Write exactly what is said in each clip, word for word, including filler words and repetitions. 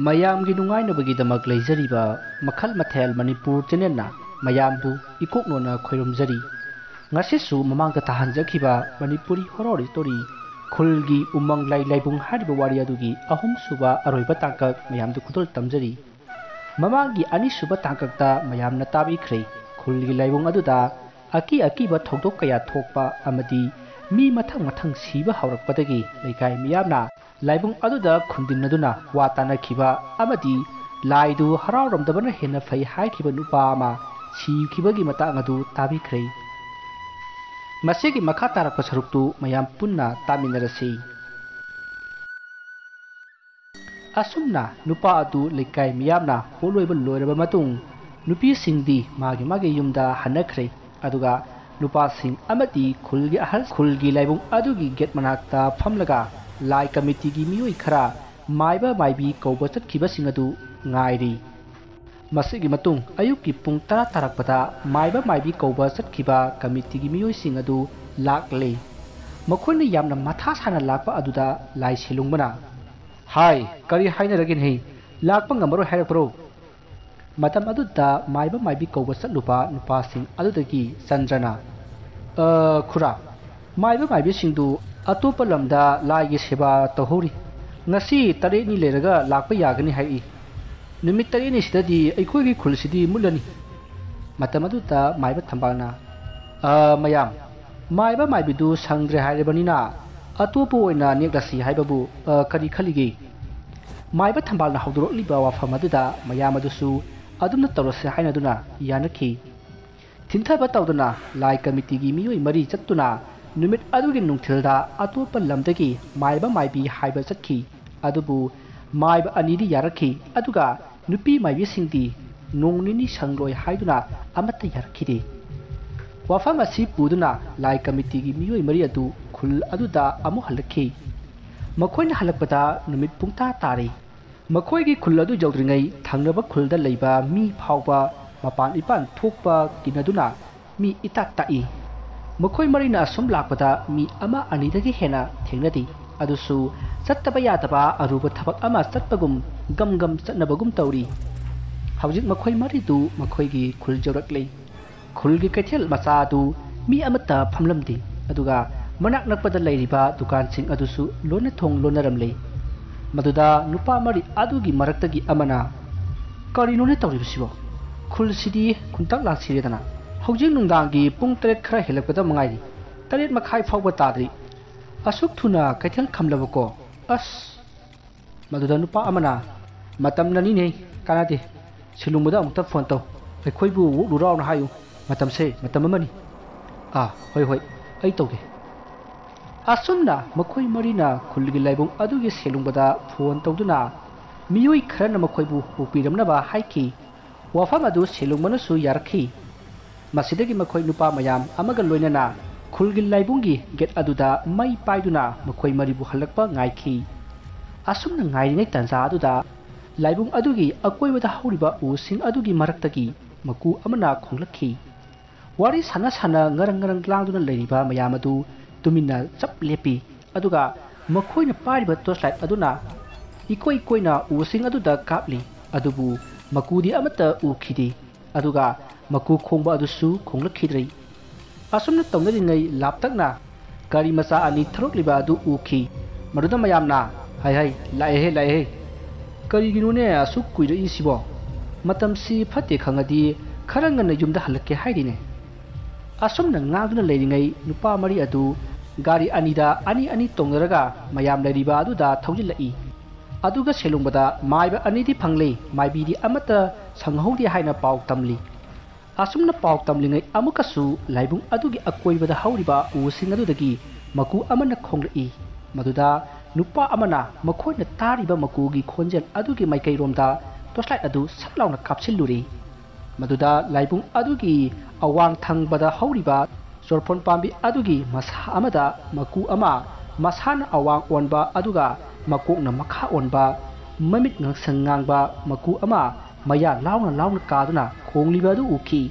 ꯃꯌꯥꯝꯒꯤ ꯅꯨꯡꯉꯥꯏꯅꯕꯒꯤꯗꯃꯛ ꯂꯩꯖꯔꯤꯕ ꯃꯈꯜ ꯃꯊꯦꯜ ꯃꯅꯤꯄꯨꯔ ꯆꯦꯅꯦꯜꯅ ꯃꯌꯥꯝꯕꯨ ꯏꯀꯣꯛꯅꯣꯅ ꯈꯣꯏꯔꯨꯝꯖꯔꯤ꯫ ꯉꯁꯤꯁꯨ ꯃꯃꯥꯡꯗ ꯇꯥꯍꯟꯖꯈꯤꯕ ꯃꯅꯤꯄꯨꯔꯤ ꯍꯣꯔꯣꯔ ꯁ꯭ꯇꯣꯔꯤ ꯈꯨꯜꯒꯤ ꯎꯃꯪ ꯂꯥꯏ ꯂꯥꯏꯕꯨꯡ ꯍꯥꯏꯔꯤꯕ ꯋꯥꯔꯤ ꯑꯗꯨꯒꯤ ꯑꯍꯨꯝꯁꯨꯕ ꯑꯔꯣꯏꯕ ꯇꯥꯡꯀꯛ ꯃꯌꯥꯝꯗ ꯈꯨꯗꯣꯜ ꯇꯝꯖꯔꯤ꯫ ꯃꯃꯥꯡꯒꯤ ꯑꯅꯤꯁꯨꯕ ꯇꯥꯡꯀꯛꯇ ꯃꯌꯥꯝꯅ ꯇꯥꯕꯤꯈ꯭ꯔꯦ꯫ ꯈꯨꯜꯒꯤ ꯂꯥꯏꯕꯨꯡ ꯑꯗꯨꯗ ꯑꯀꯤ ꯑꯀꯤꯕ ꯊꯧꯗꯣꯛ ꯀꯌꯥ ꯊꯣꯛꯄ ꯑꯃꯗꯤ ꯃꯤ ꯃꯊꯪ ꯃꯊꯪ ꯁꯤꯕ ꯍꯧꯔꯛꯄꯗꯒꯤ ꯂꯩꯀꯥꯏ ꯃꯤꯌꯥꯝꯅ ꯂꯥꯏꯕꯨꯡ ꯑꯗꯨꯗ ꯈꯨꯟꯗꯤꯟꯅꯗꯨꯅ ꯋꯥ ꯇꯥꯅꯈꯤꯕ ꯑꯃꯗꯤ ꯂꯥꯏꯗꯨ ꯍꯔꯥꯎꯔꯝꯗꯕꯅ ꯍꯦꯟꯅ ꯐꯩ ꯍꯥꯏꯈꯤꯕ ꯅꯨꯄꯥ ꯑꯃ ꯁꯤꯈꯤꯕꯒꯤ ꯃꯇꯥꯡ ꯑꯗꯨ ꯇꯥꯕꯤꯈ꯭ꯔꯦ꯫ ꯃꯁꯤꯒꯤ ꯃꯈꯥ ꯇꯥꯔꯛꯄ ꯁꯔꯨꯛꯇꯨ ꯃꯌꯥꯝ ꯄꯨꯟꯅ ꯇꯥꯃꯤꯟꯅꯔꯁꯤ꯫ ꯑꯁꯨꯝꯅ ꯅꯨꯄꯥ ꯑꯗꯨ ꯂꯩꯀꯥꯏ ꯃꯤꯌꯥꯝꯅ ꯄꯣꯠꯂꯣꯏꯕ ꯂꯣꯏꯔꯕ ꯃꯇꯨꯡ, ꯅꯨꯄꯤꯁꯤꯡꯗꯤ ꯃꯥꯒꯤ ꯃꯥꯒꯤ ꯌꯨꯝꯗ ꯍꯟꯅꯈ꯭ꯔꯦ꯫ ꯑꯗꯨꯒ ꯅꯨꯄꯥꯁꯤꯡ ꯑꯃꯗꯤ ꯈꯨꯜꯒꯤ ꯑꯍꯜ ꯈꯨꯜꯒꯤ ꯂꯥꯏꯕꯨꯡ ꯑꯗꯨꯒꯤ ꯒꯦꯠ ꯃꯅꯥꯛꯇ ꯐꯝꯂꯒ ꯂꯥꯏ ꯀꯃꯤꯇꯤꯒꯤ ꯃꯤꯑꯣꯏ ꯈꯔ ꯃꯥꯏꯕ ꯃꯥꯏꯕꯤ ꯀꯧꯕ ꯆꯠꯈꯤꯕꯁꯤꯡ ꯑꯗꯨ ꯉꯥꯏꯔꯤ꯫ ꯃꯁꯤꯒꯤ ꯃꯇꯨꯡ ꯑꯌꯨꯛꯀꯤ ꯄꯨꯡ ꯇꯔꯥ ꯇꯥꯔꯛꯄꯗ ꯃꯥꯏꯕ ꯃꯥꯏꯕꯤ ꯀꯧꯕ ꯆꯠꯈꯤꯕ ꯀꯃꯤꯇꯤꯒꯤ ꯃꯤꯑꯣꯏꯁꯤꯡ ꯑꯗꯨ ꯂꯥꯛꯂꯦ꯫ ꯃꯈꯣꯏꯅ ꯌꯥꯝꯅ ꯃꯊꯥ ꯁꯥꯅ ꯂꯥꯛꯄ ꯑꯗꯨꯗ ꯂꯥꯏ ꯁꯦꯂꯨꯡꯕꯅ, "ꯍꯥꯏ, ꯀꯔꯤ ꯍꯥꯏꯅꯔꯒꯦꯅꯦꯍꯦ? ꯂꯥꯛꯄ ꯉꯝꯃꯔꯣꯏ ꯍꯥꯏꯔꯛꯄ꯭ꯔꯣ?" ꯃꯇꯝ ꯑꯗꯨꯗ ꯃꯥꯏꯕ ꯃꯥꯏꯕꯤ ꯀꯧꯕ ꯆꯠꯂꯨꯕ ꯅꯨꯄꯥꯁꯤꯡ ꯑꯗꯨꯗꯒꯤ ꯆꯟꯗ꯭ꯔꯅ, "ꯑ, ꯈꯨꯔꯥ, ꯃꯥꯏꯕ ꯃꯥꯏꯕꯤꯁꯤꯡꯗꯨ ꯑꯇꯣꯞꯄ ꯂꯝꯗ ꯂꯥꯏꯒꯤ ꯁꯦꯕꯥ ꯇꯧꯍꯧꯔꯤ꯫ ꯉꯁꯤ ꯇꯔꯦꯠꯅꯤ ꯂꯩꯔꯒ ꯂꯥꯛꯄ ꯌꯥꯒꯅꯤ ꯍꯥꯏꯔꯛꯏ꯫ ꯅꯨꯃꯤꯠ ꯇꯔꯦꯠꯅꯤꯁꯤꯗꯗꯤ ꯑꯩꯈꯣꯏꯒꯤ ꯈꯨꯜꯁꯤꯗꯤ ꯃꯨꯠꯂꯅꯤ꯫" ꯃꯇꯝ ꯑꯗꯨꯗ ꯃꯥꯏꯕ ꯊꯝꯕꯥꯜꯅ, "ꯑ, ꯃꯌꯥꯝ, ꯃꯥꯏꯕ ꯃꯥꯏꯕꯤꯗꯨ ꯁꯪꯗ꯭ꯔꯦ ꯍꯥꯏꯔꯕꯅꯤꯅ ꯑꯇꯣꯞꯄ ꯑꯣꯏꯅ ꯅꯦꯛꯂꯁꯤ ꯍꯥꯏꯕꯕꯨ, ꯑ, ꯀꯔꯤ ꯈꯜꯂꯤꯒꯦ?" ꯃꯥꯏꯕ ꯊꯝꯕꯥꯜꯅ ꯍꯧꯗꯣꯔꯛꯂꯤꯕ ꯋꯥꯐꯝ ꯑꯗꯨꯗ ꯃꯌꯥꯝ ꯑꯗꯨꯁꯨ ꯑꯗꯨꯝꯅ ꯇꯧꯔꯁꯤ ꯍꯥꯏꯅꯗꯨꯅ ꯌꯥꯅꯈꯤ꯫ ꯊꯤꯟꯊꯕ ꯇꯧꯗꯅ ꯂꯥꯏ ꯀꯃꯤꯇꯤꯒꯤ ꯃꯤꯑꯣꯏ ꯃꯔꯤ ꯆꯠꯇꯨꯅ ꯅꯨꯃꯤꯠ ꯑꯗꯨꯒꯤ ꯅꯨꯡꯊꯤꯜꯗ ꯑꯇꯣꯞꯄ ꯂꯝꯗꯒꯤ ꯃꯥꯏꯕ ꯃꯥꯏꯕꯤ ꯍꯥꯏꯕ ꯆꯠꯈꯤ꯫ ꯑꯗꯨꯕꯨ ꯃꯥꯏꯕ ꯑꯅꯤꯗꯤ ꯌꯥꯔꯛꯈꯤ, ꯑꯗꯨꯒ ꯅꯨꯄꯤ ꯃꯥꯏꯕꯤꯁꯤꯡꯗꯤ ꯅꯣꯡ ꯅꯤꯅꯤ ꯁꯪꯂꯣꯏ ꯍꯥꯏꯗꯨꯅ ꯑꯃꯠꯇ ꯌꯥꯔꯛꯈꯤꯗꯦ꯫ ꯋꯥꯐꯝ ꯑꯁꯤ ꯄꯨꯗꯨꯅ ꯂꯥꯏ ꯀꯃꯤꯇꯤꯒꯤ ꯃꯤꯑꯣꯏ ꯃꯔꯤ ꯑꯗꯨ ꯈꯨꯜ ꯑꯗꯨꯗ ꯑꯃꯨꯛ ꯍꯜꯂꯛꯈꯤ꯫ ꯃꯈꯣꯏꯅ ꯍꯜꯂꯛꯄꯗ ꯅꯨꯃꯤꯠ ꯄꯨꯡꯇꯥ ꯇꯥꯔꯦ꯫ ꯃꯈꯣꯏꯒꯤ ꯈꯨꯜ ꯑꯗꯨ ꯌꯧꯗ꯭ꯔꯤꯉꯩ ꯊꯪꯅꯕ ꯈꯨꯜꯗ ꯂꯩꯕ ꯃꯤ ꯐꯥꯎꯕ ꯃꯄꯥꯟ ꯏꯄꯥꯟ ꯊꯣꯛꯄ ꯀꯤꯅꯗꯨꯅ ꯃꯤ ꯏꯇꯥꯛ ꯇꯥꯛꯏ꯫ ꯃꯈꯣꯏ ꯃꯔꯤꯅ ꯑꯁꯨꯝ ꯂꯥꯛꯄꯗ ꯃꯤ ꯑꯃ ꯑꯅꯤꯗꯒꯤ ꯍꯦꯟꯅ ꯊꯦꯡꯅꯗꯦ꯫ ꯑꯗꯨꯁꯨ ꯆꯠꯇꯕ ꯌꯥꯗꯕ ꯑꯔꯨꯕ ꯊꯕꯛ ꯑꯃ ꯆꯠꯄꯒꯨꯝ ꯒꯝ ꯒꯝ ꯆꯠꯅꯕꯒꯨꯝ ꯇꯧꯔꯤ꯫ ꯍꯧꯖꯤꯛ ꯃꯈꯣꯏ ꯃꯔꯤꯗꯨ ꯃꯈꯣꯏꯒꯤ ꯈꯨꯜ ꯌꯧꯔꯛꯂꯦ꯫ ꯈꯨꯜꯒꯤ ꯀꯩꯊꯦꯜ ꯃꯆꯥ ꯑꯗꯨ ꯃꯤ ꯑꯃꯠꯇ ꯐꯝꯂꯝꯗꯦ, ꯑꯗꯨꯒ ꯃꯅꯥꯛ ꯅꯛꯄꯗ ꯂꯩꯔꯤꯕ ꯗꯨꯀꯥꯟꯁꯤꯡ ꯑꯗꯨꯁꯨ ꯂꯣꯏꯅ ꯊꯣꯡ ꯂꯣꯟꯅꯔꯝꯂꯦ꯫ ꯃꯗꯨꯗ ꯅꯨꯄꯥ ꯃꯔꯤ ꯑꯗꯨꯒꯤ ꯃꯔꯛꯇꯒꯤ ꯑꯃꯅ, "ꯀꯔꯤꯅꯣꯅꯦ ꯇꯧꯔꯤꯕꯁꯤꯕꯣ? ꯈꯨꯜꯁꯤꯗꯤ ꯈꯨꯟꯇꯥꯛ ꯂꯥꯟꯁꯤꯔꯦꯗꯅ꯫ ꯍꯧꯖꯤꯛ ꯅꯨꯡꯗꯥꯡꯒꯤ ꯄꯨꯡ ꯇꯔꯦꯠ ꯈꯔ ꯍꯦꯜꯂꯛꯄꯗ ꯃꯉꯥꯏꯔꯤ꯫ ꯇꯔꯦꯠ ꯃꯈꯥꯏ ꯐꯥꯎꯕ ꯇꯥꯗ꯭ꯔꯤ꯫ ꯑꯁꯨꯛ ꯊꯨꯅ ꯀꯩꯊꯦꯜ ꯈꯝꯂꯕꯀꯣ? ꯑꯁ!" ꯃꯗꯨꯗ ꯅꯨꯄꯥ ꯑꯃꯅ, "ꯃꯇꯝꯅꯅꯤꯅꯦ, ꯀꯥꯟꯅꯗꯦ꯫ ꯁꯤꯂꯨꯡꯕꯗ ꯑꯃꯨꯛꯇ ꯐꯣꯟ ꯇꯧ꯫ ꯑꯩꯈꯣꯏꯕꯨ ꯋꯣꯛꯂꯨꯔꯥꯎꯅ ꯍꯥꯏꯌꯨ꯫ ꯃꯇꯝꯁꯦ ꯃꯇꯝ ꯑꯃꯅꯤ꯫" "ꯑꯥ, ꯍꯣꯏ, ꯍꯣꯏ, ꯑꯩ ꯇꯧꯒꯦ꯫" ꯑꯁꯨꯝꯅ ꯃꯈꯣꯏ ꯃꯔꯤꯅ ꯈꯨꯜꯒꯤ ꯂꯥꯏꯕꯨꯡ ꯑꯗꯨꯒꯤ ꯁꯦꯂꯨꯡꯕꯗ ꯐꯣꯟ ꯇꯧꯗꯨꯅ ꯃꯤꯑꯣꯏ ꯈꯔꯅ ꯃꯈꯣꯏꯕꯨ ꯄꯨꯕꯤꯔꯝꯅꯕ ꯍꯥꯏꯈꯤ꯫ ꯋꯥꯐꯝ ꯑꯗꯨ ꯁꯦꯂꯨꯡꯕꯅꯁꯨ ꯌꯥꯔꯛꯈꯤ꯫ ꯃꯁꯤꯗꯒꯤ ꯃꯈꯣꯏ ꯅꯨꯄꯥ ꯃꯌꯥꯝ ꯑꯃꯒ ꯂꯣꯏꯅꯅ ꯈꯨꯜꯒꯤ ꯂꯥꯏꯕꯨꯡꯒꯤ ꯒꯦꯠ ꯑꯗꯨꯗ ꯃꯩ ꯄꯥꯏꯗꯨꯅ ꯃꯈꯣꯏ ꯃꯔꯤꯕꯨ ꯍꯜꯂꯛꯄ ꯉꯥꯏꯈꯤ꯫ ꯑꯁꯨꯝꯅ ꯉꯥꯏꯔꯤꯉꯩ ꯇꯥꯟꯖꯥ ꯑꯗꯨꯗ ꯂꯥꯏꯕꯨꯡ ꯑꯗꯨꯒꯤ ꯑꯀꯣꯏꯕꯗ ꯍꯧꯔꯤꯕ ꯎꯁꯤꯡ ꯑꯗꯨꯒꯤ ꯃꯔꯛꯇꯒꯤ ꯃꯀꯨ ꯑꯃꯅ ꯈꯣꯡꯂꯛꯈꯤ꯫ ꯋꯥꯔꯤ ꯁꯥꯟꯅ ꯁꯥꯟꯅ ꯉꯔꯪ ꯉꯔꯪ ꯂꯥꯡꯗꯨꯅ ꯂꯩꯔꯤꯕ ꯃꯌꯥꯝ ꯑꯗꯨ ꯇꯨꯃꯤꯟꯅ ꯆꯞ ꯂꯦꯞꯄꯤ꯫ ꯑꯗꯨꯒ ꯃꯈꯣꯏꯅ ꯄꯥꯏꯔꯤꯕ ꯇꯣꯔꯆ ꯂꯥꯏꯠ ꯑꯗꯨꯅ ꯏꯀꯣꯏ ꯀꯣꯏꯅ ꯎꯁꯤꯡ ꯑꯗꯨꯗ ꯀꯥꯞꯂꯤ꯫ ꯑꯗꯨꯕꯨ ꯃꯀꯨꯗꯤ ꯑꯃꯠꯇ ꯎꯈꯤꯗꯦ꯫ ꯑꯗꯨꯒ ꯃꯀꯨ ꯈꯣꯡꯕ ꯑꯗꯨꯁꯨ ꯈꯣꯡꯂꯛꯈꯤꯗ꯭ꯔꯦ꯫ ꯑꯁꯨꯝꯅ ꯇꯧꯅꯔꯤꯉꯩ ꯂꯥꯞꯇꯛꯅ ꯒꯥꯔꯤ ꯃꯆꯥ ꯑꯅꯤ ꯊꯧꯔꯛꯂꯤꯕ ꯑꯗꯨ ꯎꯈꯤ꯫ ꯃꯗꯨꯗ ꯃꯌꯥꯝꯅ, "ꯍꯥꯏ ꯍꯥꯏ, ꯂꯥꯛꯑꯦꯍꯦ, ꯂꯥꯛꯑꯦꯍꯦ꯫ ꯀꯔꯤꯒꯤꯅꯣꯅꯦ ꯑꯁꯨꯛ ꯀꯨꯏꯔꯛꯏꯁꯤꯕꯣ? ꯃꯇꯝꯁꯤ ꯐꯠꯇꯦ ꯈꯪꯉꯗꯤ ꯈꯔ ꯉꯟꯅ ꯌꯨꯝꯗ ꯍꯜꯂꯛꯀꯦ ꯍꯥꯏꯗꯤꯅꯦ꯫" ꯑꯁꯨꯝꯅ ꯉꯥꯡꯗꯨꯅ ꯂꯩꯔꯤꯉꯩ ꯅꯨꯄꯥ ꯃꯔꯤ ꯑꯗꯨ ꯒꯥꯔꯤ ꯑꯅꯤꯗ ꯑꯅꯤ ꯑꯅꯤ ꯇꯣꯡꯅꯔꯒ ꯃꯌꯥꯝ ꯂꯩꯔꯤꯕ ꯑꯗꯨꯗ ꯊꯧꯖꯤꯜꯂꯛꯏ꯫ ꯑꯗꯨꯒ ꯁꯦꯂꯨꯡꯕꯗ ꯃꯥꯏꯕ ꯑꯅꯤꯗꯤ ꯐꯪꯂꯦ, ꯃꯥꯏꯕꯤꯗꯤ ꯑꯃꯠꯇ ꯁꯪꯍꯧꯗꯦ ꯍꯥꯏꯅ ꯄꯥꯎ ꯇꯝꯂꯤ꯫ ꯑꯁꯨꯝꯅ ꯄꯥꯎ ꯇꯝꯂꯤꯉꯩ ꯑꯃꯨꯛꯀꯁꯨ ꯂꯥꯏꯕꯨꯡ ꯑꯗꯨꯒꯤ ꯑꯀꯣꯏꯕꯗ ꯍꯧꯔꯤꯕ ꯎꯁꯤꯡ ꯑꯗꯨꯗꯒꯤ ꯃꯀꯨ ꯑꯃꯅ ꯈꯣꯡꯂꯛꯏ꯫ ꯃꯗꯨꯗ ꯅꯨꯄꯥ ꯑꯃꯅ ꯃꯈꯣꯏꯅ ꯇꯥꯔꯤꯕ ꯃꯀꯨꯒꯤ ꯈꯣꯟꯖꯦꯜ ꯑꯗꯨꯒꯤ ꯃꯥꯏꯀꯩꯔꯣꯝꯗ ꯇꯣꯔꯆ ꯂꯥꯏꯠ ꯑꯗꯨ ꯁꯠ ꯂꯥꯎꯅ ꯀꯥꯞꯁꯤꯜꯂꯨꯔꯦ꯫ ꯃꯗꯨꯗ ꯂꯥꯏꯕꯨꯡ ꯑꯗꯨꯒꯤ ꯑꯋꯥꯡ ꯊꯪꯕꯗ ꯍꯧꯔꯤꯕ ꯆꯣꯔꯐꯣꯟ ꯄꯥꯝꯕꯤ ꯑꯗꯨꯒꯤ ꯃꯁꯥ ꯑꯃꯗ ꯃꯀꯨ ꯑꯃ, ꯃꯁꯥꯅ ꯑꯋꯥꯡ ꯑꯣꯟꯕ ꯑꯗꯨꯒ ꯃꯀꯣꯛꯅ ꯃꯈꯥ ꯑꯣꯟꯕ, ꯃꯃꯤꯠ ꯉꯥꯡꯁꯪ ꯉꯥꯡꯕ ꯃꯀꯨ ꯑꯃ ꯃꯌꯥ ꯂꯥꯎꯅ ꯂꯥꯎꯅ ꯀꯥꯗꯨꯅ ꯈꯣꯡꯂꯤꯕ ꯑꯗꯨ ꯎꯈꯤ꯫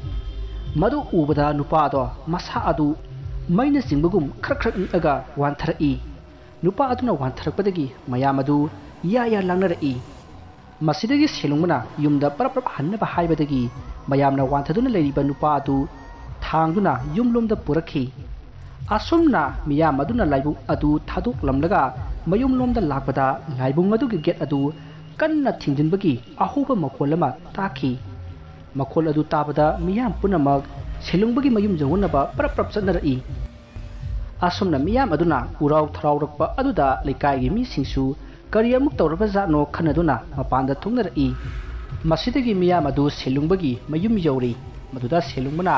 ꯃꯗꯨ ꯎꯕꯗ ꯅꯨꯄꯥ ꯑꯗꯣ ꯃꯁꯥ ꯑꯗꯨ ꯃꯩꯅ ꯆꯤꯡꯕꯒꯨꯝ ꯈ꯭ꯔꯛ ꯈ꯭ꯔꯛ ꯅꯤꯛꯑꯒ ꯋꯥꯟꯊꯔꯛꯏ꯫ ꯅꯨꯄꯥ ꯑꯗꯨꯅ ꯋꯥꯟꯊꯔꯛꯄꯗꯒꯤ ꯃꯌꯥꯝ ꯑꯗꯨ ꯌꯥ ꯌꯥ ꯂꯥꯡꯅꯔꯛꯏ꯫ ꯃꯁꯤꯗꯒꯤ ꯁꯦꯂꯨꯡꯕꯅ ꯌꯨꯝꯗ ꯄꯔꯞ ꯄꯔꯞ ꯍꯟꯅꯕ ꯍꯥꯏꯕꯗꯒꯤ ꯃꯌꯥꯝꯅ ꯋꯥꯟꯊꯗꯨꯅ ꯂꯩꯔꯤꯕ ꯅꯨꯄꯥ ꯑꯗꯨ ꯊꯥꯡꯗꯨꯅ ꯌꯨꯝꯂꯣꯝꯗ ꯄꯨꯔꯛꯈꯤ꯫ ꯑꯁꯨꯝꯅ ꯃꯤꯌꯥꯝ ꯑꯗꯨꯅ ꯂꯥꯏꯕꯨꯡ ꯑꯗꯨ ꯊꯥꯗꯣꯛꯂꯝꯂꯒ ꯃꯌꯨꯝꯂꯣꯝꯗ ꯂꯥꯛꯄꯗ ꯂꯥꯏꯕꯨꯡ ꯑꯗꯨꯒꯤ ꯒꯦꯠ ꯑꯗꯨ ꯀꯟꯅ ꯊꯤꯡꯖꯤꯟꯕꯒꯤ ꯑꯍꯧꯕ ꯃꯈꯣꯜ ꯑꯃ ꯇꯥꯈꯤ꯫ ꯃꯈꯣꯜ ꯑꯗꯨ ꯇꯥꯕꯗ ꯃꯤꯌꯥꯝ ꯄꯨꯝꯅꯃꯛ ꯁꯦꯂꯨꯡꯕꯒꯤ ꯃꯌꯨꯝ ꯌꯧꯅꯅꯕ ꯄꯔꯞ ꯄꯔꯞ ꯆꯠꯅꯔꯛꯏ꯫ ꯑꯁꯨꯝꯅ ꯃꯤꯌꯥꯝ ꯑꯗꯨꯅ ꯎꯔꯥꯎ ꯊꯔꯥꯎꯔꯛꯄ ꯑꯗꯨꯗ ꯂꯩꯀꯥꯏꯒꯤ ꯃꯤꯁꯤꯡꯁꯨ ꯀꯔꯤ ꯑꯃꯨꯛ ꯇꯧꯔꯕꯖꯥꯠꯅꯣ ꯈꯟꯅꯗꯨꯅ ꯃꯄꯥꯟꯗ ꯊꯣꯛꯅꯔꯛꯏ꯫ ꯃꯁꯤꯗꯒꯤ ꯃꯤꯌꯥꯝ ꯑꯗꯨ ꯁꯦꯂꯨꯡꯕꯒꯤ ꯃꯌꯨꯝ ꯌꯧꯔꯤ꯫ ꯃꯗꯨꯗ ꯁꯦꯂꯨꯡꯕꯅ